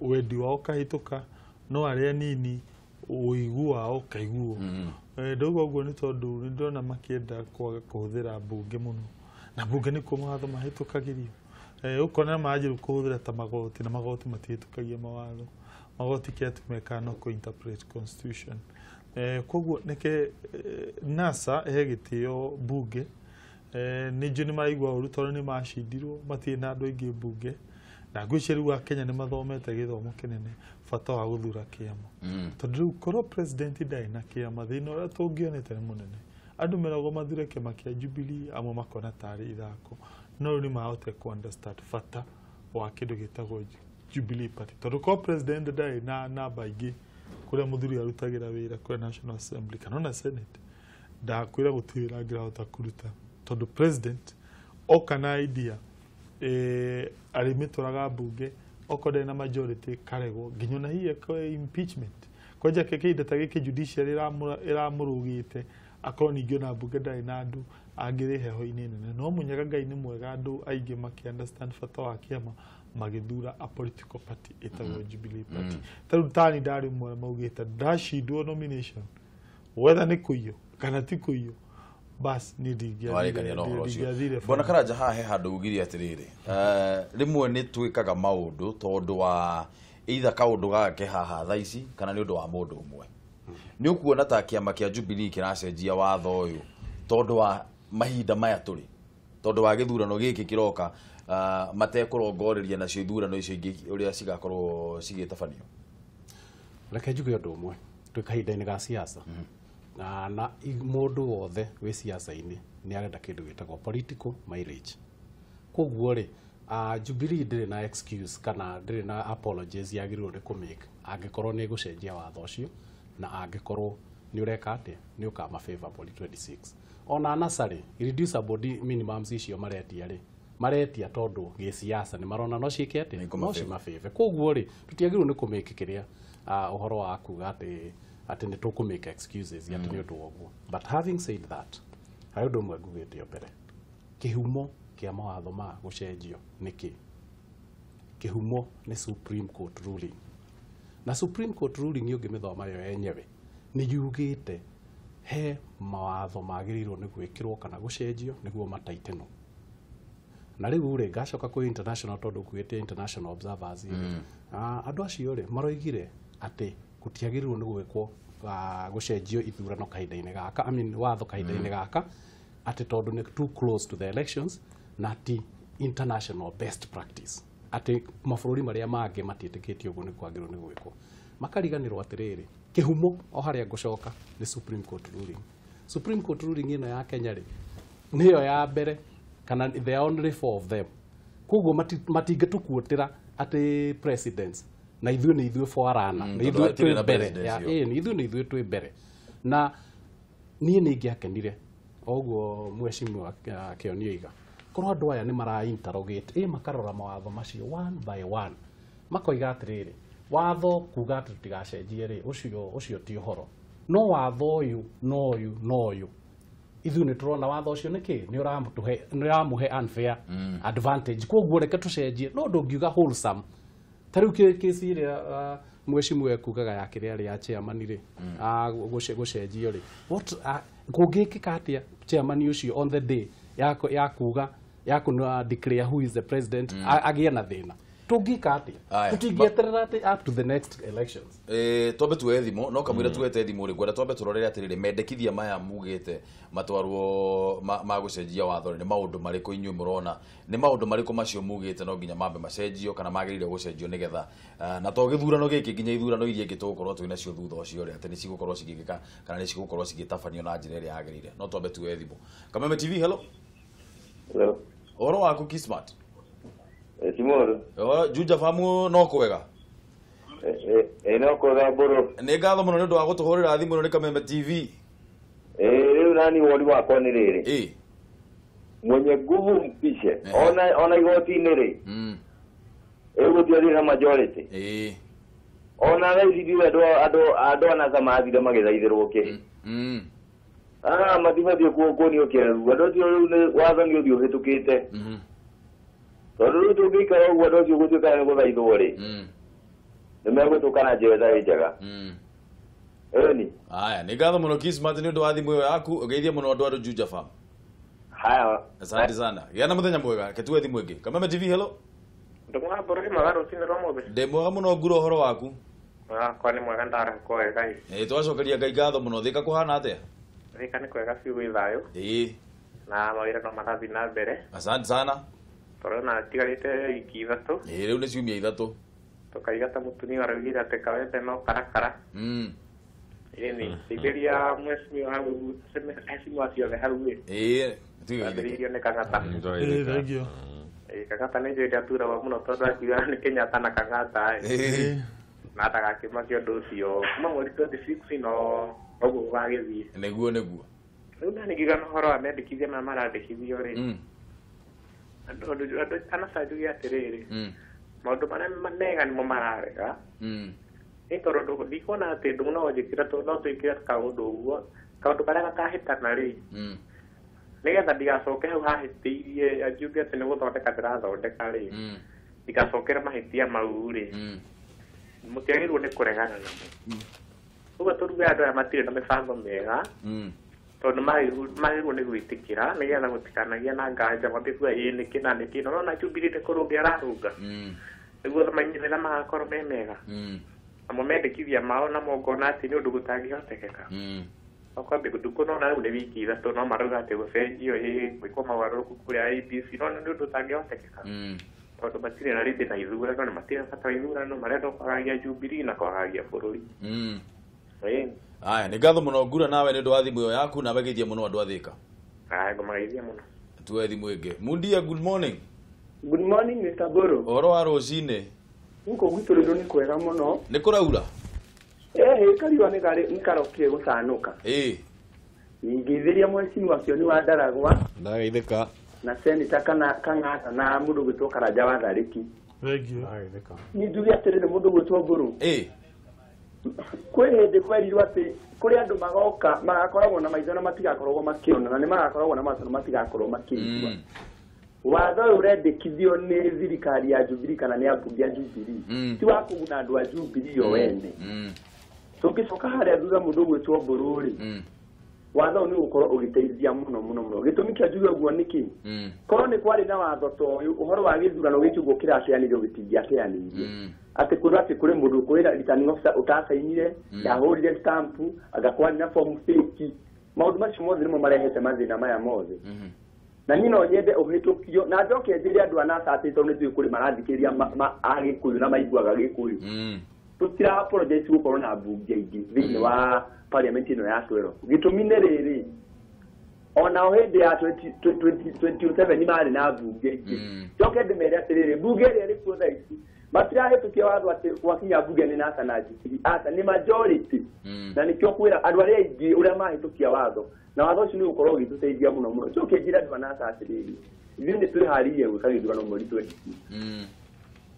wendi wao ũkahĩtũka, no arĩa anini ũigu wao ũkaiguo. Ndauga ũguo nĩ tondũ nĩ ndĩrona makĩenda kwaga kũhũthĩra mbunge mũno, na mbunge nĩkuo mawatho mahĩtũkagĩrio. Ũkona manjĩrĩu kũhũthĩra ta magoti, na magoti matihĩtũkagia mawatho. Magoti kĩrĩa tu mekaga no kũ interpret constitution. Koguo nĩke NASA ĩhe gĩtĩo mbunge. Nĩ njũĩ nĩ maraigua ũru tondũ nĩ macindirwo, matirĩ na andũ aingĩ mbunge, na ngwĩciria rĩu Akenya nĩ mathomete gĩthomo kĩnene bata wa gũthura kĩama, tondũ rĩu korwo president ndarĩ na kĩama, thĩna ũrĩa tũngĩonete nĩ mũnene. Andũ meragwo mathure kĩama kĩa Jubilee, amwe makona tarĩ ithako, no rĩu nĩ mahotire kũ understand bata wa kĩndũ gĩtagwo Jubilee Party, tondũ korwo president ndarĩ na namba ingĩ kũrĩa mũthuri arutagĩra wĩra kũrĩa National Assembly kana ona Senate, ndakwĩra gũtirĩ wĩra angĩrahota kũruta, tondũ president oka na idea arĩmĩtwaraga mbunge, okorwo ndarĩ na majority karegwo, nginya ona hihi ekwe impeachment. Kwanja kĩhinda ta gĩkĩ judiciary ĩramũrũgĩte, akorwo ningĩ ona mbunge ndarĩ na andũ angĩrĩ heho-inĩ nene. No mũnyaga Ngai nĩ mwega, andũ aingĩ makĩ understand bata wa kĩama magĩthura a political party ĩtagwo Jubilee Party. Ta rĩu tani ndarĩ ũmwe maugĩte ndacindwo nomination, whether nĩ kũiywo kana ti kũiywo, bas niĩ warĩkania na ũhoro ũcio. ndingĩathire. Bwana Karanja, haha he handũ ugire atĩrĩrĩ, rĩmwe nĩ twĩkaga maũndũ tondũ wa either kaũndũ gake haha thaa ici kana nĩ ũndũ wa mũndũ ũmwe. Nĩ ũkuona ta kĩama kĩa Jubilee kĩracenjia watho ũyũ tondũ wa mahinda maya tũrĩ, tondũ wa gĩthurano gĩkĩ kĩroka, matekũrongoreria nacio ithurano icio ingĩ ũrĩa cigakorwo cigĩtabanio? Reke njuge ũndũ ũmwe, twĩ kahinda-inĩ ga siasa, na mũndũ wothe wĩ siasa-inĩ nĩ arenda kĩndũ gĩtagwo political mileage. Koguo rĩ, Jubilee ndĩrĩ na excuse kana ndĩrĩ na apologies yagĩrĩirwo nĩ kũmake angĩkorwo nĩ ĩgũcenjia watho ũcio, na angĩkorwo nĩ ũreka atĩa, nĩ ũkama favor mweri 26. Ona NASA rĩ, irreducible minimums icio maretia rĩ, maretia tondũ gĩsiasa nĩ marona no ciĩke atĩa, no cimabĩbe. Koguo rĩ, tũtiagĩrĩirwo nĩ kũmake kĩrĩa ũhoro wa kuga atĩ nĩ tũkũmake excuses atĩ nĩ ũndũ wa ũguo. But having said that, harĩ ũndũ ũmwe ngugĩte mbere, kĩhumo kĩa mawatho ma gũcenjio nĩ kĩ? Kĩhumo nĩ Supreme Court ruling. Na Supreme Court ruling ũngĩmĩthoma yo yenyewe nĩ yugĩte he mawatho magĩrĩirwo nĩ gwĩkĩrwo kana gũcenjio nĩguo mataitĩnwo. Na rĩu rĩ, ngacoka kwĩ international tondũ ngugĩte international observers rĩ, andũ acio rĩ maroigire atĩ gũtiagĩrĩirwo nĩ gwĩkwo gũcenjio ithurano kahinda-inĩ gaka, I mean watho kahinda-inĩ gaka, atĩ tondũ nĩ too close to the elections na ti international best practice, atĩ mabũrũri marĩa mangĩ matiĩtĩkĩtie ũguo nĩ kwagĩrĩirwo nĩ gwĩkwo. Makariganĩrwo atĩrĩrĩ, kĩhumo o harĩa ngũcoka nĩ Supreme Court ruling. Supreme Court ruling ĩno ya Kenya rĩ, nĩyo ya mbere kana there are only four of them. Koguo matingĩtũkuotĩra atĩ presidents Na ithuĩ nĩ ithuĩ forerunner, nĩ Tondũ ithuĩ hatirĩ twĩ na mbere president ya cio. ĩĩ, nĩ ithuĩ, nĩ ithuĩ twĩ mbere. Na niĩ nĩ ingĩakenire oguo mheshimiwa Kĩoni oiga, korwo andũ aya nĩ mara interrogate, ĩ makarora mawatho macio one by one, makoiga atĩrĩrĩ, watho kuga atĩ tũtigacenjie rĩ, ũcio ti ũhoro, no watho ũyũ no ũyũ no ũyũ, ithuĩ nĩ tũrona watho ũcio nĩkĩ nĩ ũramũtũhe, nĩ ũramũhe unfair advantage, koguo reke tũcenjie. No ndũngiuga wholesome ta rĩu kĩsi ĩrĩa mheshimiwa ekugaga ya kĩrĩa rĩa chairman rĩ, gũcenjio rĩ, what kũngĩkĩka atĩa chairman ũcio on the day ya kuga ya kũ declare who is the president agĩe na thĩna? Tũngĩka atĩa? Aya. Tũtingĩeterera atĩ up to the next elections. Twambe tuoe thimũ, no kamũira tuete thimũ rĩ, ngwenda twambe tũrorere atĩrĩrĩ, mendekithia maya mugĩte matwarwo ma gũcenjia watho rĩ, nĩ maũndũ marĩkũ inyuĩ mũrona, nĩ maũndũ marĩkũ macio mugĩte no nginya mambe macenjio kana magĩrĩire gũcenjio nĩgetha na to gĩthurano gĩkĩ, nginya ithurano iria ingĩ tũgũkorwo twĩ nacio thutha ũcio rĩ, atĩ nĩ cigũkorwo cigĩkĩka kana nĩ cigũkorwo cigĩtabanio na njĩra ĩrĩa yagĩrĩire. No twambe tuoe thimũ. Kameme TV, hello. Hello. Ũhoro waku, Kismat? Simoro. Juja famu no kwega? No kwega, Mbũrũ. Nĩ ngatho mũno nĩ ũndũ wa gũtũhũrĩra thimũ. Ĩno nĩ Kameme TV. Rĩu nani woni wakwa nĩ rĩrĩ. Mwenye nguvu mpishe. Ona igoti-inĩ rĩ. Ĩgũthiĩ na majority. Ona thaa ici ndiũĩ andũ anasa mathire magĩthaithĩrwo kĩ. Ah, matibatiĩ kuonio kĩeru. Andũ acio rĩu nĩ watho nĩ ũthiĩ ũhĩtũkĩte. Tondũ rĩu tũngĩikara ũguo andũ acio gũtuĩka nĩ gũthaithwo rĩ. Nĩ megũtũka na njĩra ĩtarĩ njega. Ĩni. Aya, nĩ ngatho mũno, Kismat, nĩ ũndũ wa thimũ ĩyo yaku. Ũgeithie mũno andũ a Juja Farm. Haya. Asante sana. Gĩa na mũthenya mwega. Reke tuoe thimũ ĩngĩ. Kameme TV, hello. Ndũng'wa Mbũrũ, mwega rũcinĩ rwa mũthĩ. Ndĩ mwega mũno, nguro, ũhoro waku? Wakwa nĩ mwega, ndarahũka wega ĩ. Ĩ, twacokeria Ngai ngatho mũno. Thĩka kũhana atĩa? Thĩka nĩ kwega biũ, gwĩ thayũ. Na mawĩra no marathiĩ na mbere. Asante sana. Tũrona tigarĩte wiki 3. Ĩ, rĩu nĩ ciumia 3. Tũkaiga ta mũtumia araugire atĩ kawembe no karakara. Ĩni teithĩria mheshimiwa hau, heshimiwa ciothe hau ĩ. Tuige. Ambĩrĩirio nĩ Kang'ata. Ĩĩ, thank you. Ĩ, Kang'ata nĩ njũĩ ndaturagwo mũno tondũ akiuga nĩ Kenyatta na Kang'ata ĩ. Na ndagakĩmakia ũndũ ũcio kuma mweri 26 no ũguo gũgagĩthiĩ. Nĩguo. Rĩu nani ngiuga na ũhoro wa mendekithia maya marandĩkithio rĩ, andũ anaca njuge atĩrĩrĩ, maũndũ marĩa mega nĩmo mararega. Nĩ tondũ ndikuona atĩ ndũ no njĩkĩre no twĩkĩre kaũndũ ũguo, kaũndũ karĩa gakahĩtana rĩ, nĩgetha ndigacoke hau hahĩtĩirie, anjuge atĩ nĩ gũthondeka ndĩrathondeka rĩ, ndigacokere mahĩtia mau rĩ, mũtiagĩrĩirwo nĩ kũregana namo. Ũguo tũruge andũ aya matirĩ na mĩbango mĩega, tondũ magĩrĩirwo nĩ gwĩtĩkĩra nĩgetha gũtikanagia na nganja mambie kuga ĩĩ nĩkĩ na nĩkĩ. Na ũrona Jubilee nĩ kũrũnga ararũnga nĩguo maumĩrĩra magakorwo me mega. Namo mendekithia mao namo ngona atĩ nĩ ũndũ gũtangĩhotekeka. Okwambia ndikuona rĩu nĩ wiki 3 no marauga atĩ gũcenjio ĩ gwĩkwo mogarũrũku kũrĩa IEBC, no nĩ ũndũ ũtangĩhotekeka tondũ matirĩ na rĩndĩ na ithurano, na matirĩ na bata wa ithurano, marenda kwagagia Jubilee na kwagagia bũrũri. Ĩĩ. Aya, nĩ ngatho mũno, ngura, nawe nĩ ũndũ wa thimũ ĩyo yaku, na wegeithie mũno andũ a Thĩka. Aya, ngũmageithia mũno. Tuoe thimũ ĩngĩ. Mundia, good morning. Good morning, Mr. Boro. Ũhoro wa rũcinĩ? Gũkũ gwitũ rĩrũ nĩ kwega mũno. Nĩ kũraura? Ĩhĩ, kariũa nĩ karokire gũcanũka. Ngĩithĩria mheshimiwa Kĩoni wa Ndaragwa Ndageithĩka. na seneta kana Kang'ata na mũndũ gwĩtwo Karanja wa Tharĩki. Thank you. Niĩ njuge atĩrĩrĩ, mũndũ gwĩtwo Mbũrũ. Kwĩ hĩndĩ kwerirwo atĩ kũrĩ andũ magoka magakoragwo na maitho na matigakoragwo makĩona, na nĩ magakoragwo na matũ na matigakorwo makĩigua. Watho ũyũ ũrendekithio nĩ thirikari ya Jubilee kana nĩ ambunge a Jubilee ti wa kũguna andũ a Jubilee o ene. Tũngĩcoka harĩa thutha, mũndũ gwĩtwo Mbũrũ rĩ, watho ũyũ nĩ ũgũkorwo ũgĩteithia mũno mũno mũno. Gĩtũmi kĩa njuge ũguo nĩkĩ, korwo nĩ kwarĩ na watho ta ũyũ, ũhoro wa gĩthurano gĩkĩ ũguo kĩrateanĩrio gĩtingĩateanĩirio, atĩ kwĩrwo atĩ kũrĩ mũndũ kwĩra returning officer ũtacainire, ndahũrire stamp, anga kwarĩ na form fake. Maũndũ macio mothe nĩmo marehete mathĩna maya mothe. Na niĩ no nyende ũhĩtũkio na njoke njĩre andũ a NASA atĩ tondũ nĩ njũĩ kũrĩ marathikĩrĩria Agĩkũyũ na maiguaga Gĩkũyũ, tũtira apologize gũkorwo na mbunge aingĩ thĩinĩ wa parliament ĩno ya 12. Gĩtũmi nĩ rĩrĩ, ona o hĩndĩ ya 2027 marĩ na mbunge ingĩ. Njoke ndĩmere atĩrĩrĩ, mbunge ĩrĩa ĩrĩ kuo thaa ici Matirahĩtũkia watho atĩ gwakinya mbunge nĩ NASA na Jubilee, aca nĩ majority. Na nĩkĩo kwĩra andũ arĩa aingĩ ũrĩa mahĩtũkia watho, na watho ũcio nĩ ũgũkorwo ũgĩtũteithia mũno mũno. Njoke njĩre andũ a NASA atĩrĩrĩ, ithuĩ nĩ twĩharĩirie gwĩka gĩthurano mweri 22.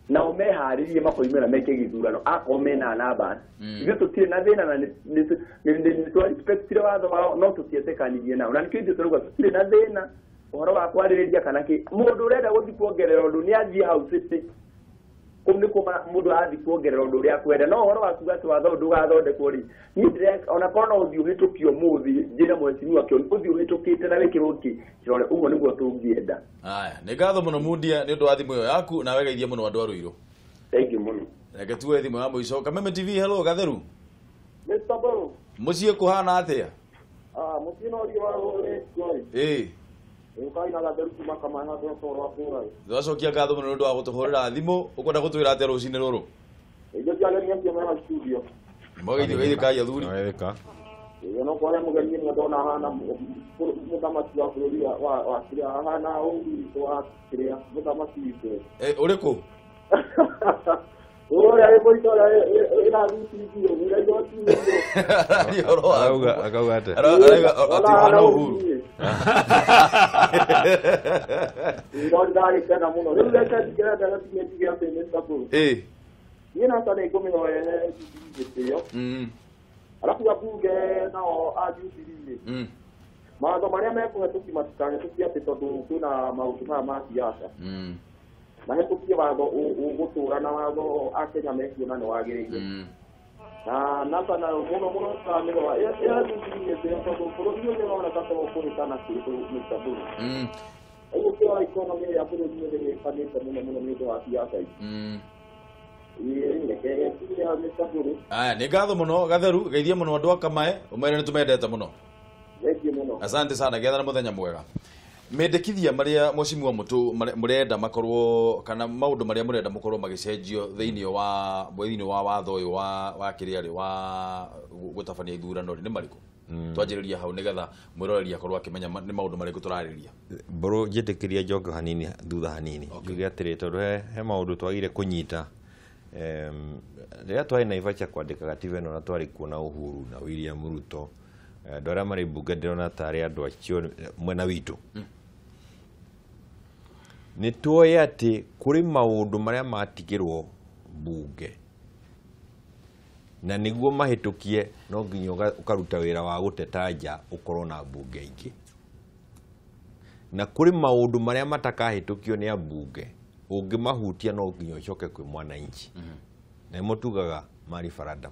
Nao meharĩrie makoimĩra meke gĩthurano akorwo mena namba. Ithuĩ tũtirĩ na thĩna na nĩ twarespectire watho wao, no tũtietĩkanirie nao. Na nĩkĩo ithuĩ tũrauga tũtirĩ na thĩna ũhoro wa kwarĩrĩria kana kĩ. Mũndũ ũrenda gũthiĩ kuongerera ũndũ nĩ athiĩ hau city, kũu nĩkuo mũndũ arathiĩ kuongerera ũndũ ũrĩa akwenda. No ũhoro wa kuga atĩ watho ũyũ ndũgathondekwo rĩ, niĩ ndĩre ona korwo no ũthiĩ ũhĩtũkio ũmũthĩ, njĩre mheshimiwa Kĩoni ũthiĩ ũhĩtũkĩte na wĩkĩrwo kĩ kĩrore, ũguo nĩguo tũngĩenda. Aya, nĩ ngatho mũno Mundia nĩ ũndũ wa thimũ ĩyo yaku, nawe geithia mũno andũ a Ruiru. Thank you mũno. Reke tuoe thimũ ya mũico. Kameme TV, hello Gatheru. Mr. Mburu. Mũciĩ kũhana atĩa? Mũciĩ no riũa rũrĩ. Ĩĩ. Ũkaina Gatheru kuma Kamaĩ handũ ha rwa kũra. Twacokia ngatho mũno nĩ ũndũ wa gũtũhũrĩra thimũ. Ũkwenda gũtwĩra atĩa rũcinĩ rũrũ? Indo cia ageni acio mena studio. Nĩmwageithio geithĩkai athuri. Geithĩka. Ĩĩ, no kwaria mũgeni nĩ ndona ahana mũthamaki wa bũrũri wa kĩrĩa, ahana ũru witũ wa kĩrĩa, mũthamaki witũ. Ũrĩkũ? Ũrĩa wĩ mũito ũrĩa ĩrathutithio, wĩra igoti-inĩ. Araria ũhoro waku. Akauga atĩa? Arauga atĩ ũhana Uhuru. No ndagĩkena mũno. Rĩu reke ndĩrenda gatige njuge atĩ Mr. Mburu. Ĩĩ. Niĩ NASA nĩ ngũmĩhoere Jubilee gĩtĩo. Arabu ambunge nao a Jubilee. Mawatho marĩa mekũhetũki matikahĩtũkie atĩ tondũ kwĩna maũndũ maya ma siasa. Mahĩtũkie watho ũgũtũra na watho Akenya mekuona nĩ wagĩrĩire. Na NASA nayo mũno mũno tũramĩrora ya Jubilee gĩtĩo tondũ bũrũri ũyũ nĩ ũroneka ta ũkũhĩtana kĩndũ Mr. Mburu. Ũguo kĩrora economy ya bũrũri ũyũ nĩ ĩhĩtanĩte mũno mũno nĩ ũndũ wa siasa ici. Aya, nĩ ngatho mũno Gatheru, geithia mũno andũ a Kamaĩ, ũmere nĩ tũmendete mũno. Asante sana, getha na mũthenya mwega. Mendekithia marĩa mheshimiwa Mũtũ mũrenda makorwo kana maũndũ marĩa mũrenda mũkorwo magĩcenjio thĩinĩ wa watho ũyũ wa kĩrĩa rĩ wa gũtabania ithurano rĩ nĩ marĩkũ? Twanjĩrĩria hau nĩgetha mwĩroreri akorwo akĩmenya nĩ maũndũ marĩkũ tũrarĩrĩria. Mbũrũ njĩtĩkĩria njoke hanini thutha hanini. Njuge atĩrĩ tondũ he maũndũ twagire kũnyita. Rĩrĩa twarĩ Naivasha kwandĩka gatiba ĩno na twarĩ kuo na Uhuru na William Ruto, andũ arĩa marĩ mbunge ndĩrona tarĩ andũ acio mwena witũ. Nĩ tuoĩ atĩ kũrĩ maũndũ marĩa matigĩrwo mbunge na nĩguo mahĩtũkie no nginya ũkaruta wĩra wa gũteta nja ũkorwo na mbunge ingĩ, na kũrĩ maũndũ marĩa matakahĩtũkio nĩ ambunge ũngĩmahutia no nginya ũcoke kwĩ mwananchi. Na nĩmo tugaga ma referendum.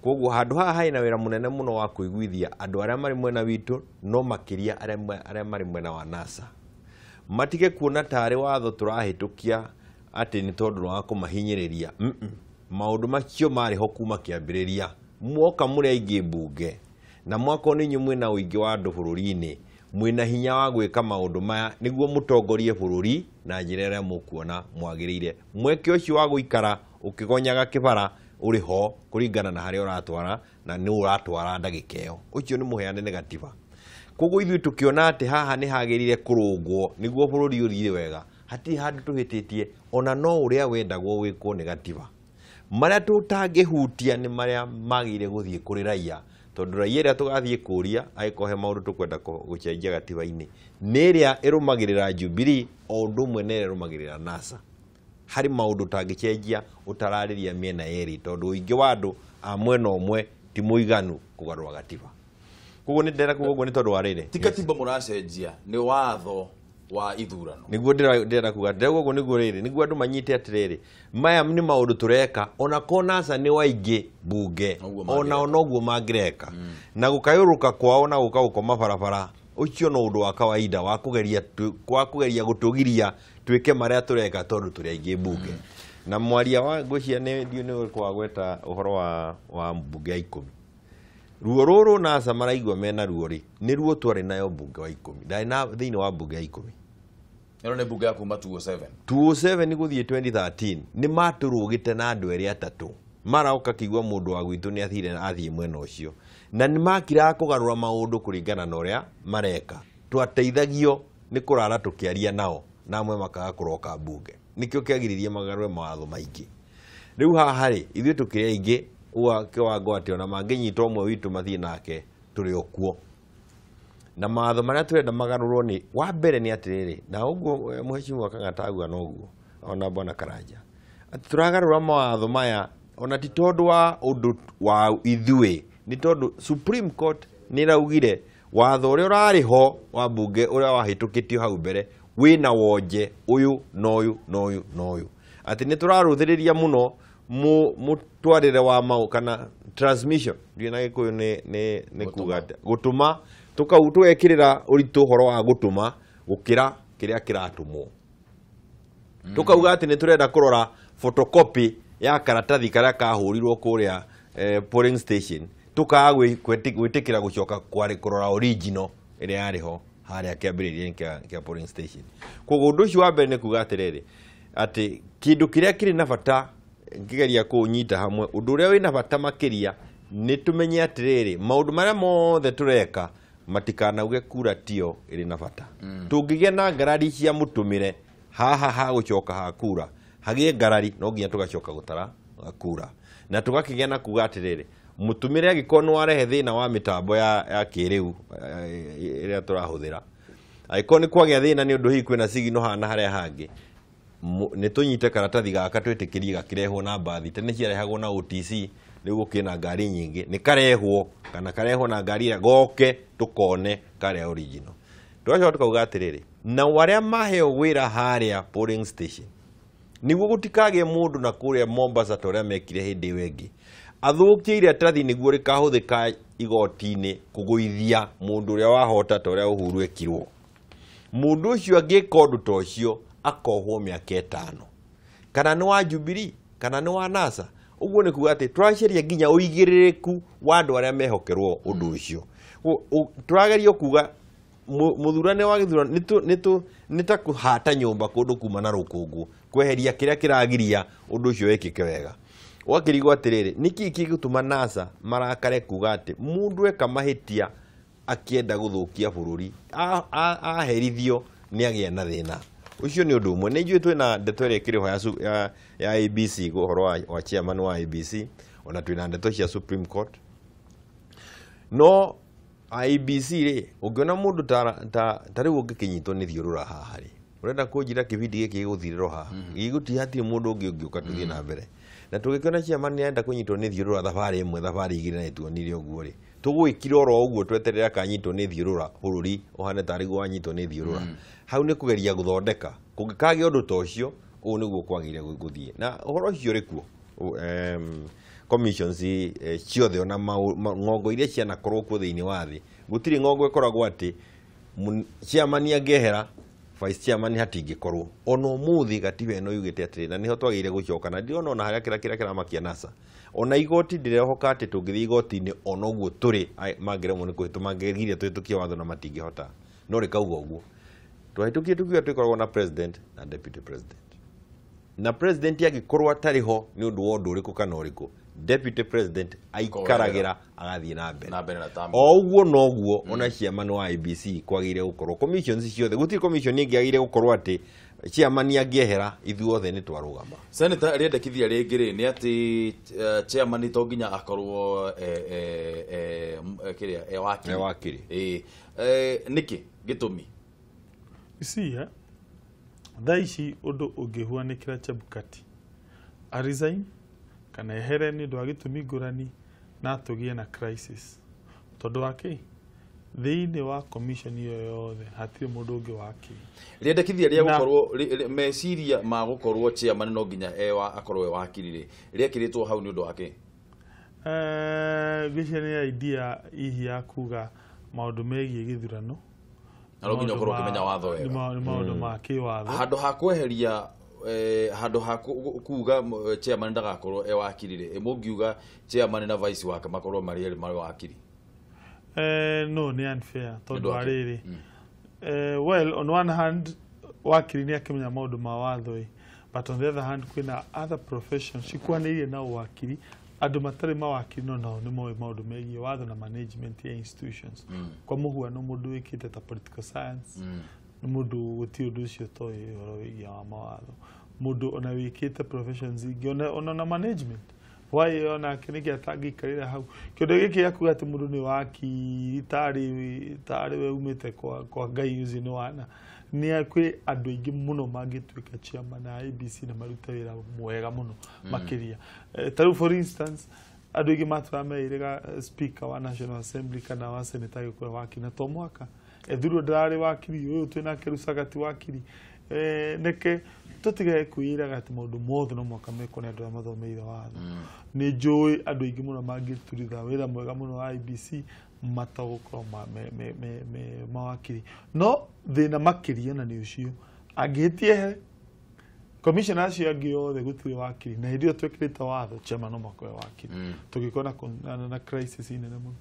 Koguo handũ haha harĩ na wĩra mũnene mũno wa kũiguithia andũ arĩa marĩ mwena witũ no makĩria arĩa marĩ mwena wa NASA matige kuona tarĩ watho tũrahĩtũkia atĩ nĩ tondũ wa kũmahinyĩrĩria. Maũndũ macio marĩ ho kuma kĩambĩrĩria. Mwoka mũrĩ aingĩ mbunge na mwakorwo nĩ inyuĩ mwĩna ũingĩ wa andũ bũrũri-inĩ, mwĩna hinya wa gwĩka maũndũ maya nĩguo mũtongorie bũrũri na njĩra ĩrĩa mũkuona mwagĩrĩire. Mweke ũcio wa gũikara ũkĩgonyaga kĩbara ũrĩ ho kũringana na harĩa ũratwara na nĩ ũratwara ndagĩka ĩyo. Ũcio nĩ mũheane nĩ gatiba. Koguo ithuĩ tũkĩona atĩ haha nĩ hagĩrĩire kũrũngwo nĩguo bũrũri ũthiĩ wega, hatirĩ handũ tũhĩtĩtie ona no ũrĩa wendagwo wĩkwo nĩ gatiba. Marĩa tũtangĩhutia nĩ marĩa magĩrĩire gũthiĩ kũrĩ raia, tondũ raia ĩrĩa tũgathiĩ kũria angĩkorwo he maũndũ tũkwenda gũcenjia gatiba-inĩ nĩ ĩrĩa ĩrũmagĩrĩra Jubilee o ũndũ ũmwe na ĩrĩa ĩrũmagĩrĩra NASA. Harĩ maũndũ ũtangĩcenjia ũtararĩria mĩena yerĩ, tondũ ũingĩ wa andũ a mwena ũmwe ti mũiganu kũgarũra gatiba. Koguo nĩ ndĩrenda kuga ũguo nĩ tondũ wa rĩrĩ. Ti katiba mũracenjia, nĩ watho wa ithurano. Nĩguo ndĩrenda kuga, ndĩrauga ũguo nĩguo rĩrĩ, nĩguo andũ manyite atĩrĩrĩ, maya nĩ maũndũ tũreka ona korwo NASA nĩ waingĩ mbunge onao noguo mangĩreka. Na gũkayũrũka kwao na gũka gũkoma barabara ũcio no ũndũ wa kawaida wa kũgeria gũtũgiria twĩke marĩa tũreka tondũ tũrĩ aingĩ mbunge. Na mwaria wa ngwĩciria nĩ ndiũ nĩ ũrĩkũ wa gweta ũhoro wa mbunge ya 10. Ruo rũrũ NASA maraigua mena ruo rĩ, nĩ ruo twarĩ nayo mbunge wa 10. Ndarĩ na thĩinĩ wa mbunge ya 10. Ĩno nĩ mbunge ya kuma 207. 207 gũthiĩ 2013 nĩ matũrũgĩte na andũ erĩ atatũ. Maraoka kĩigua mũndũ wa gwitũ nĩ athire athiĩ mwena ũcio. Na nĩ makiraga kũgarũra maũndũ kũringana na ũrĩa mareka. Twateithagio nĩ kũrara tũkĩaria nao na amwe makaga kũroka mbunge. Nĩkĩo kĩagiririe magarũre mawatho maingĩ. Rĩu haha rĩ, ithuĩ tũkĩrĩ aingĩ wa kĩwango atĩ ona mangĩnyita ũmwe witũ mathiĩ nake tũrĩ o kuo. Na mawatho marĩa tũrenda magarũrwo nĩ wa mbere nĩ atĩrĩrĩ, na ũguo Mheshimiwa Kang'ata auga noguo ona Bwana Karanja, atĩ tũragarũra mawatho maya ona ti tondũ wa ũndũ wa ithuĩ, nĩ tondũ Supreme Court nĩ ĩraugire watho ũrĩa ũrarĩ ho wa mbunge ũrĩa wahĩtũkĩtio hau mbere wĩna wonje ũyũ na ũyũ na ũyũ na ũyũ, atĩ nĩ tũrarũthĩrĩria mũno mũtwarĩre wa mau kana transmission, ndiũĩ na Gĩkũyũ nĩ kuga atĩa, gũtũma, tũgekĩrĩra ũritũ ũhoro wa gũtũma gũkĩra kĩrĩa kĩratũmwo. Tũkauga atĩ nĩ tũrenda kũrora photocopy ya karatathi karĩa kahũrirwo kũrĩa polling station, tukaga gwĩtĩkĩra gũcoka kũrora original ĩrĩa yarĩ ho harĩa kĩambĩrĩria-inĩ kĩa polling station. Koguo ũndũ ũcio wa mbere nĩ kuga atĩrĩrĩ, atĩ kĩndũ kĩrĩa kĩrĩ na bata ngĩgeria kũũnyita hamwe, ũndũ ũrĩa wĩna bata makĩria nĩ tũmenye atĩrĩrĩ, maũndũ marĩa mothe tũreka matikanauge kura tio ĩrĩ na bata. Tũngĩgĩa na ngarari cia mũtũmĩre haha ha gũcoka ha kura, hagĩe ngarari no nginya tũgacoka gũtara kura, na tũgakĩgĩa na kuga atĩrĩrĩ, mũtũmĩre angĩkorwo nĩ warehe thĩna wa mĩtambo ya kĩrĩu ĩrĩa tũrahũthĩra, angĩkorwo nĩ kwagĩa thĩna nĩ ũndũ hihi kwĩna signal hana harĩa hangĩ, nĩ tũnyite karatathi gaka twĩtĩkĩrie gakĩrehwo na mbathi. Tene ciarehagwo na OTC, rĩu gũkĩrĩ na ngari nyingĩ, nĩ karehwo kana karehwo na ngari ĩrĩa goke tũkone karĩa original. Tũgacoka tũkauga atĩrĩrĩ, na arĩa maheo wĩra harĩa polling station, nĩguo gũtikagĩe mũndũ na kũrĩa Mombasa ta ũrĩa mekire hĩndĩ ĩyo ĩngĩ, athũkie iratathi nĩguo rĩkahũthĩka igoti-inĩ kũgũithia mũndũ ũrĩa wahota ta ũrĩa Uhuru ekirwo. Mũndũ ũcio angĩka ũndũ ta ũcio akohwo mĩaka 5, kana nĩ wa Jubilee kana nĩ wa NASA. Ũguo nĩ kuga atĩ tũracaria nginya ũigĩrĩrĩku wa andũ arĩa mehokerwo ũndũ ũcio. Tũrageria kuga mũthurane wa gĩthurano nĩ ta kũhata nyũmba kũndũ kuma na rũkũngũ, kweheria kĩrĩa kĩragiria ũndũ ũcio wĩkĩke wega. Ũgakĩrigwo atĩrĩrĩ, nĩkĩĩ kĩgũtũma NASA marakare kuga atĩ mũndũ eka mahĩtia akĩenda gũthũkia bũrũri aherithio nĩ agĩa na thĩna. Ũcio nĩ ũndũ ũmwe. Nĩ njũĩ twĩna ndeto ĩrĩa ĩkĩrĩ ho ya ABC, ũhoro wa chairman wa ABC, ona twĩna ndeto cia Supreme Court. No IEBC rĩ, ũngĩona mũndũ ta rĩu ũngĩkĩnyitwo nĩ thiũrũra haha rĩ, ũrenda kũnjĩra kĩbindi gĩkĩ gĩgũthirĩrwo haha, gĩgũtirĩ hatirĩ mũndũ ũngĩ ũngĩũka tũthiĩ na mbere. Na tũgĩkĩona chairman nĩarenda kũnyitwo nĩ thiũrũra thabarĩ ĩmwe, thabarĩ igĩrĩ, na nĩtuonire ũguo rĩ, tũgwĩkire oro ũguo tweterere akanyitwo nĩ thiũrũra, bũrũri ũhane tarĩ guo wanyitwo nĩ thiũrũra. Hau nĩ kũgeria gũthondeka, kũngĩkagĩa ũndũ ta ũcio, ũũ nĩguo kwagĩrĩire gũthiĩ. Na ũhoro ũcio ũrĩ kuo, commissions ciothe ona ng'ongo iria cianakorwo kuo thĩinĩ wa thĩ, gũtirĩ ng'ongo ĩkoragwo atĩ chairman angĩehera, vice chairman hatingĩkorwo. Ona ũmũthĩ gatiba ĩno yugĩte atĩrĩ, na nĩho twagĩrĩire gũcoka, na ndirona ona harĩa kĩrĩa kĩramakia NASA. Ona igoti ndĩrehoka atĩ tũngĩthiĩ igoti-inĩ ona ũguo tũrĩ, mangĩremwo nĩ kũhĩtũka, mangĩgiria tũhĩtũkie watho na matingĩhota, no rĩkauga ũguo. Twahĩtũkie tukiuga twĩkoragwo na president na deputy president, na president angĩkorwo atarĩ ho nĩ ũndũ wa ũndũ ũrĩkũ kana ũrĩkũ, deputy president aikaragĩra agathiĩ na mbere. O ũguo noguo ona chairman wa IEBC kwagĩrĩire gũkorwo commissions ciothe, gũtirĩ commission ĩngĩ yagĩrĩire gũkorwo atĩ chairman angĩehera ithuothe nĩ twarũgama. Senator, rĩendekithia rĩngĩ rĩ nĩ atĩ chairman to nginya akorwo kĩrĩa e wakiri. E wakiri. Nĩkĩ gĩtũmi? You see, thaa ici ũndũ ũngĩhuanĩkĩra Chebukati a resign kana ehere nĩ ũndũ wa gĩtũmi ngũrani na tũgĩe na crisis, tondũ wa kĩ, thĩinĩ wa commission ĩyo yothe hatirĩ mũndũ ũngĩ wa kĩ. Rĩendekithia rĩa gũkorwo meciria ma gũkorwo chairman no nginya akorwo e wakiri rĩ, rĩekĩrĩtwo hau nĩ ũndũ wa kĩ? Ngwĩciria nĩ idea hihi ya kuga maũndũ megiĩ gĩthurano na no nginya ũkorwo ũkĩmenya watho wega, nĩ maũndũ ma kĩwatho. Handũ ha kweheria handũ ha kuga chairman ndagakorwo e wakiri rĩ, mũngiuga chairman na vice wake makorwo marĩ erĩ marĩ wakiri? No, nĩ unfair tondũ wa rĩrĩ, well, on one hand wakiri nĩ akĩmenya maũndũ ma watho, but on the other hand kwĩna other professions cikwanĩirie na wakiri, andũ matarĩ mawakiri no nao nĩ moĩ maũndũ megiĩ watho na management ya institutions. Kwa mũhuano mũndũ wĩkĩte ta political science nĩ mũndũ gũtirĩ ũndũ ũcio ũtoĩ ũhoro wĩgiĩ wa mawatho. Mũndũ ona wĩkĩte professions ingĩ ona na management why ona nĩkĩ atangĩikarĩra hau kĩũndũ gĩkĩ gĩa kuga atĩ mũndũ nĩ wakiri tarĩ we umĩte kwa Ngai ũcio nĩ wana nĩ kwĩ andũ aingĩ mũno mangĩtuĩka chairman a IEBC na marute wĩra mwega mũno makĩria. Ta rĩu for instance andũ aingĩ matũra meĩrĩga speaker wa National Assembly kana wa Senate agĩkorwo wakiri na to mwaka ethurwo ndararĩ wakiri ũyũ twĩnake Rusaga ti wakiri. Nĩkĩ tũtigage kwĩĩraga atĩ maũndũ mothe no mwaka mekwo nĩ andũ arĩa mathomeire watho. Nĩ njũĩ andũ aingĩ mũno mangĩturithia wĩra mwega mũno wa IEBC matagũkorwo me mawakiri. No thĩna makĩria na nĩ ũcio angĩhĩtia he commissioner acio angĩ othe gũtirĩ wakiri na hĩndĩ ĩyo twĩkĩrĩte watho chairman no mũhaka ũyũ wakiri tũngĩkorwo na crisis nene mũno.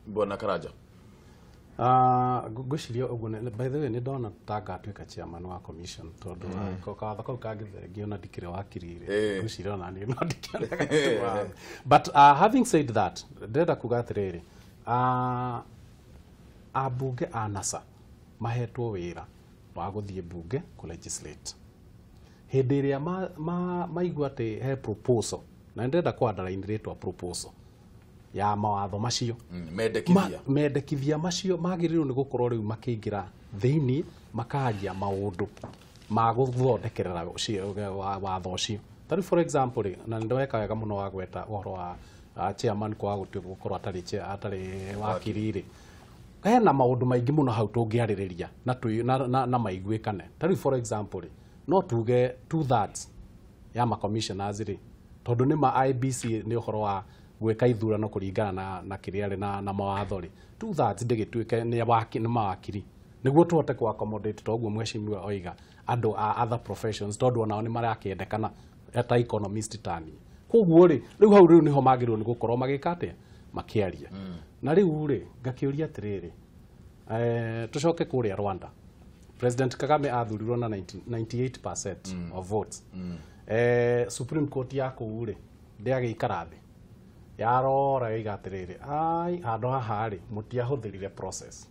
Bwana Karanja. Ngwĩciria ũguo by the way nĩ ndona ta ngatuĩka chairman wa commission tondũ kawatho kau kangĩthengio na ndikĩrĩ wakiri rĩ ngwĩciria ona niĩ no ndikĩoneka. But having said that ndĩrenda kuga atĩrĩrĩ ambunge a NASA mahetwo wĩra wa gũthiĩ mbunge kũ legislate hĩndĩ ĩrĩa maigua atĩ he proposal na ndĩrenda kũ underline rĩtwa proposal ya mawatho macio mendekithia macio magĩrĩirwo nĩ gũkorwo rĩu makĩingĩra thĩinĩ makaria maũndũ ma gũthondekerera watho ũcio. Ta rĩu for example rĩ na nĩndeka wega mũno wa gweta ũhoro wa chairman kwaga gũkorwo atarĩ wakiri rĩ hena maũndũ maingĩ mũno hau tũngĩarĩrĩria na maiguĩkane. Ta rĩu for example rĩ no tuge 2/3 ya ma commissioners rĩ tondũ nĩ ma IEBC nĩ ũhoro wa gwĩka ithurano kũringana na kĩrĩa rĩ na mawatho rĩ 2/3 ndĩgĩtuĩke nĩ mawakiri nĩguo tũhote kũ accommodate toguo mheshimiwa oiga andũ a other professions tondũ onao nĩ marakĩendekana ta economist tani. Koguo rĩ rĩu hau rĩu nĩho magĩrĩirwo nĩ gũkorwo magĩka atĩa makĩaria. Na rĩu rĩ ngakĩũria atĩrĩrĩ tũcoke kũrĩa Rwanda President Kagame athurirwo na 98% of votes. Supreme Court ya kũu rĩ ndĩagĩikara thĩ yarora yoiga atĩrĩrĩ ai handũ haha rĩ mũtiahũthĩrire process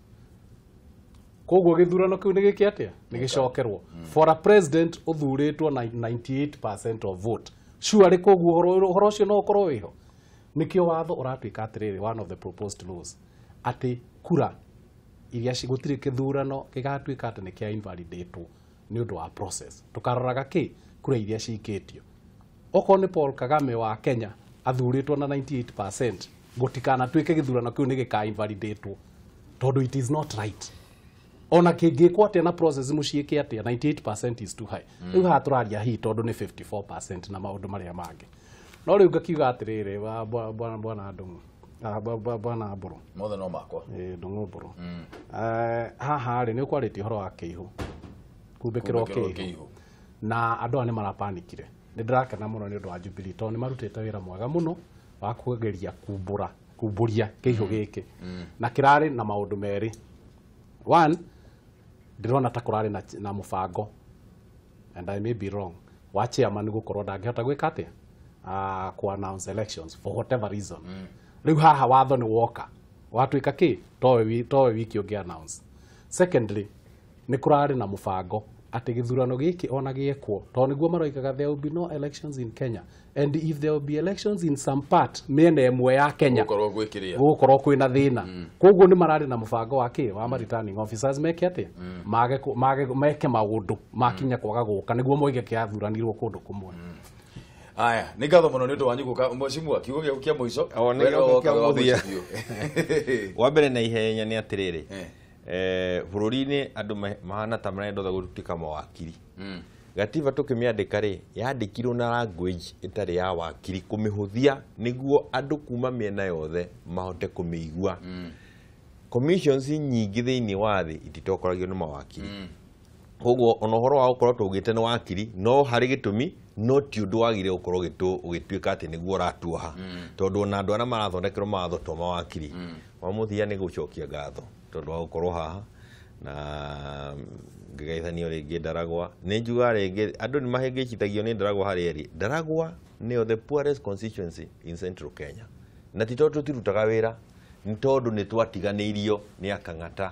koguo gĩthurano kĩu nĩ gĩkĩ atĩa nĩ gĩcokerwo for a president ũthurĩtwo na 98% of vote surely koguo ũhoro ũcio no ũkorwo wĩho. Nĩkĩo watho ũratuĩka atĩrĩrĩ one of the proposed laws atĩ kura iria gũtirĩ kĩthurano gĩgatuĩka atĩ nĩ kĩa invalidatwo nĩ ũndũ wa process tũkaroraga kĩ kura iria cikĩtio. Okorwo nĩ Paul Kagame wa Kenya athurĩtwo na 98% gũtikanatuĩke gĩthurano kĩu nĩ gĩka invalidatwo tondũ it is not right. Ona kĩngĩkwo atĩa na process mũciĩke atĩa 98% is too high. Rĩu haha tũraria hihi tondũ nĩ 54% na maũndũ marĩa mangĩ. No rĩu ngakiuga atĩrĩrĩ bwana Ndung'u bwana Mbũrũ mothe no makwa Ndung'u Mbũrũ haha rĩ nĩ ũkwarĩtie ũhoro wa kĩihũ kumbĩkĩrwo kĩihũ na andũ aya nĩ marapanikire. Nĩ ndĩrakena mũno nĩ ũndũ wa Jubilee tondũ nĩ marutĩte wĩra mwega mũno wa kũgeria kumbũria kĩihũ gĩkĩ na kĩrarĩ na maũndũ merĩ. One ndĩrona ta kũrarĩ na mũbango and I may be wrong wa chairman gũkorwo ndangĩhota gwĩka atĩa ku announce elections for whatever reason. Rĩu haha watho nĩ woka watuĩka kĩ towe wiki ũngĩ announce. Secondly nĩ kũrarĩ na mũbango atĩ gĩthurano gĩkĩ ona gĩekwo tondũ nĩguo maroigaga there will be no elections in Kenya and if there will be elections in some part mĩena ĩmwe ya Kenya gũgũkorwo kwĩna thĩna. Koguo nĩ mararĩ na mũbango wa kĩ wa returning officers meke atĩa meke maũndũ makinya kwaga gũka nĩguo moige kĩathuranirwo kũndũ kũmwe. Aya nĩ ngatho mũno nĩ ũndũ wanyu gũka mheshimiwa kiugo gĩaku kĩa mũico. Wa mbere na ihenya nĩ atĩrĩrĩ bũrũri-inĩ andũ mahana ta marenda othe gũtuĩka mawakiri. Gatiba tũkĩmĩandĩka rĩ yandĩkirwo na language ĩtarĩ ya wakiri kũmĩhũthia nĩguo andũ kuma mĩena yothe mahote kũmĩigua. Commissions nyingĩ thĩinĩ wa thĩ ititongoragio nĩ mawakiri. Koguo ona ũhoro wa gũkorwo tũgĩte nĩ wakiri no harĩ gĩtũmi no ti ũndũ wagire gũkorwo ũgĩtuĩka atĩ nĩguo ũratuoha tondũ ona andũ arĩa marathondekerwo mawatho to mawakiri. Wa mũthia nĩ gũcokia ngatho tondũ wa gũkorwo haha na ngĩgeithanio rĩngĩ Ndaragwa. Nĩ njugaga rĩngĩ andũ nĩ mahĩngĩcithagio nĩ Ndaragwa harĩ erĩ. Ndaragwa nĩyo the poorest constituency in Central Kenya na ti tondũ tũtirutaga wĩra nĩ tondũ nĩ twatiganĩirio nĩ akang'ata.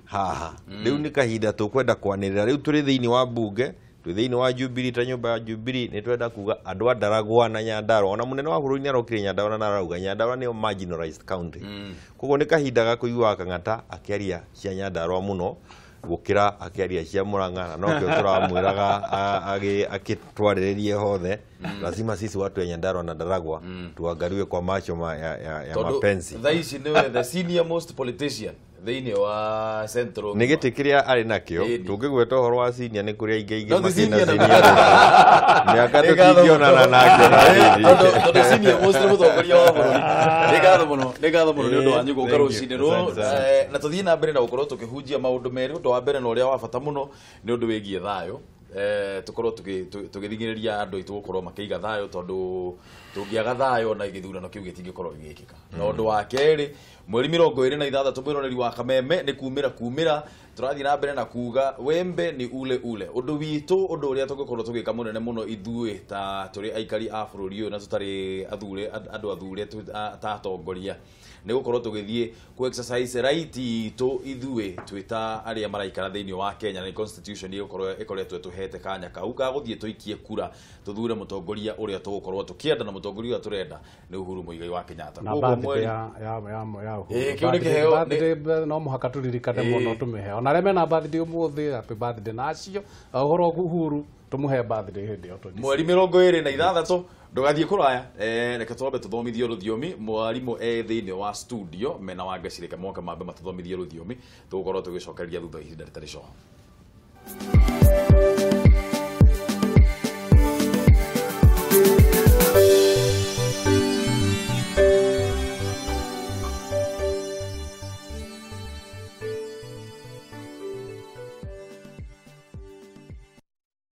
Haha rĩu nĩ kahinda tũkwenda kwanĩrĩra. Rĩu tũrĩ thĩinĩ wa bunge, twĩ thĩinĩ wa Jubilee, ta nyũmba ya Jubilee nĩ twenda kuga andũ a Ndaragwa na Nyandarua, ona mũnene wa bũrũri nĩ arokire Nyandarua na arauga Nyandarua nĩyo marginalized county. Koguo nĩ kahinda ga kũigua Kang'ata akĩaria cia Nyandarua mũno gũkĩra akĩaria cia Murang'a, na nokĩo tũramwĩraga akĩtwarĩrĩrie hothe. Lazima sisi watu ya Nyandarua na Ndaragwa tuangaliwe kwa macho ya mapenzi. Thaa ici nĩwe the senior most politician thĩinĩ wa Central. Nĩ gĩtĩ kĩrĩa arĩ nakĩo, tũngĩgweta ũhoro wa senior nĩ kũrĩ aingĩ aingĩ makĩna senior mĩaka tũtingĩonana nake. Tondũ senior most nĩ mũtongoria wa bũrũri. Nĩ ngatho mũno, nĩ ngatho mũno nĩ ũndũ wanyu gũka rũcinĩ rũrũ, na tũthiĩ na mbere na gũkorwo tũkĩhunjia maũndũ merĩ. Ũndũ wa mbere na ũrĩa wa bata mũno nĩ ũndũ wĩgiĩ thayũ. Tukorwo tũgĩthing'ĩrĩria andũ aitũ gũkorwo makĩiga thayũ, tondũ tũngĩaga thayũ na gĩthurano kĩu gĩtingĩkorwo gĩgĩkĩka. Na ũndũ wa kerĩ, mweri 26 mwĩroreri wa Kameme nĩ kumĩra tũrathiĩ na mbere na kuga wembe nĩ ule ule. Ũndũ witũ, ũndũ ũrĩa tũngĩkorwo tũgĩka mũnene mũno ithuĩ ta tũrĩ aikari a bũrũri ũyũ na tũtarĩ athure, andũ athure ta atongoria, nĩ gũkorwo tũgĩthiĩ ku exercise right itũ ithuĩ twĩ ta arĩa maraikara thĩinĩ wa Kenya, na constitution ĩgũkorwo ĩkoretwo ĩtũhete kanya kau ga gũthiĩ tũikie kura tũthure mũtongoria ũrĩa tũgũkorwo tũkĩenda, na mũtongoria ũrĩa tũrenda nĩ Uhuru Muigai wa Kenyatta. Koguo mweri ya Uhuru kĩu nĩ kĩheo, no mũhaka tũririkane mũno tũmĩhe ona arĩa mena birthday ũmũthĩ, happy birthday na acio ũhoro Uhuru tũmũhe birthday hĩndĩ ĩyo mweri 26. Ndũgathiĩ kũraya, reke twambe tũthomithio rũthiomi. Mwarimũ e thĩinĩ wa studio mena wa Ngeci, reke moke mambe matũthomithie rũthiomi, tũgũkorwo tũgĩcokereria thutha ihinda rĩtarĩ coho.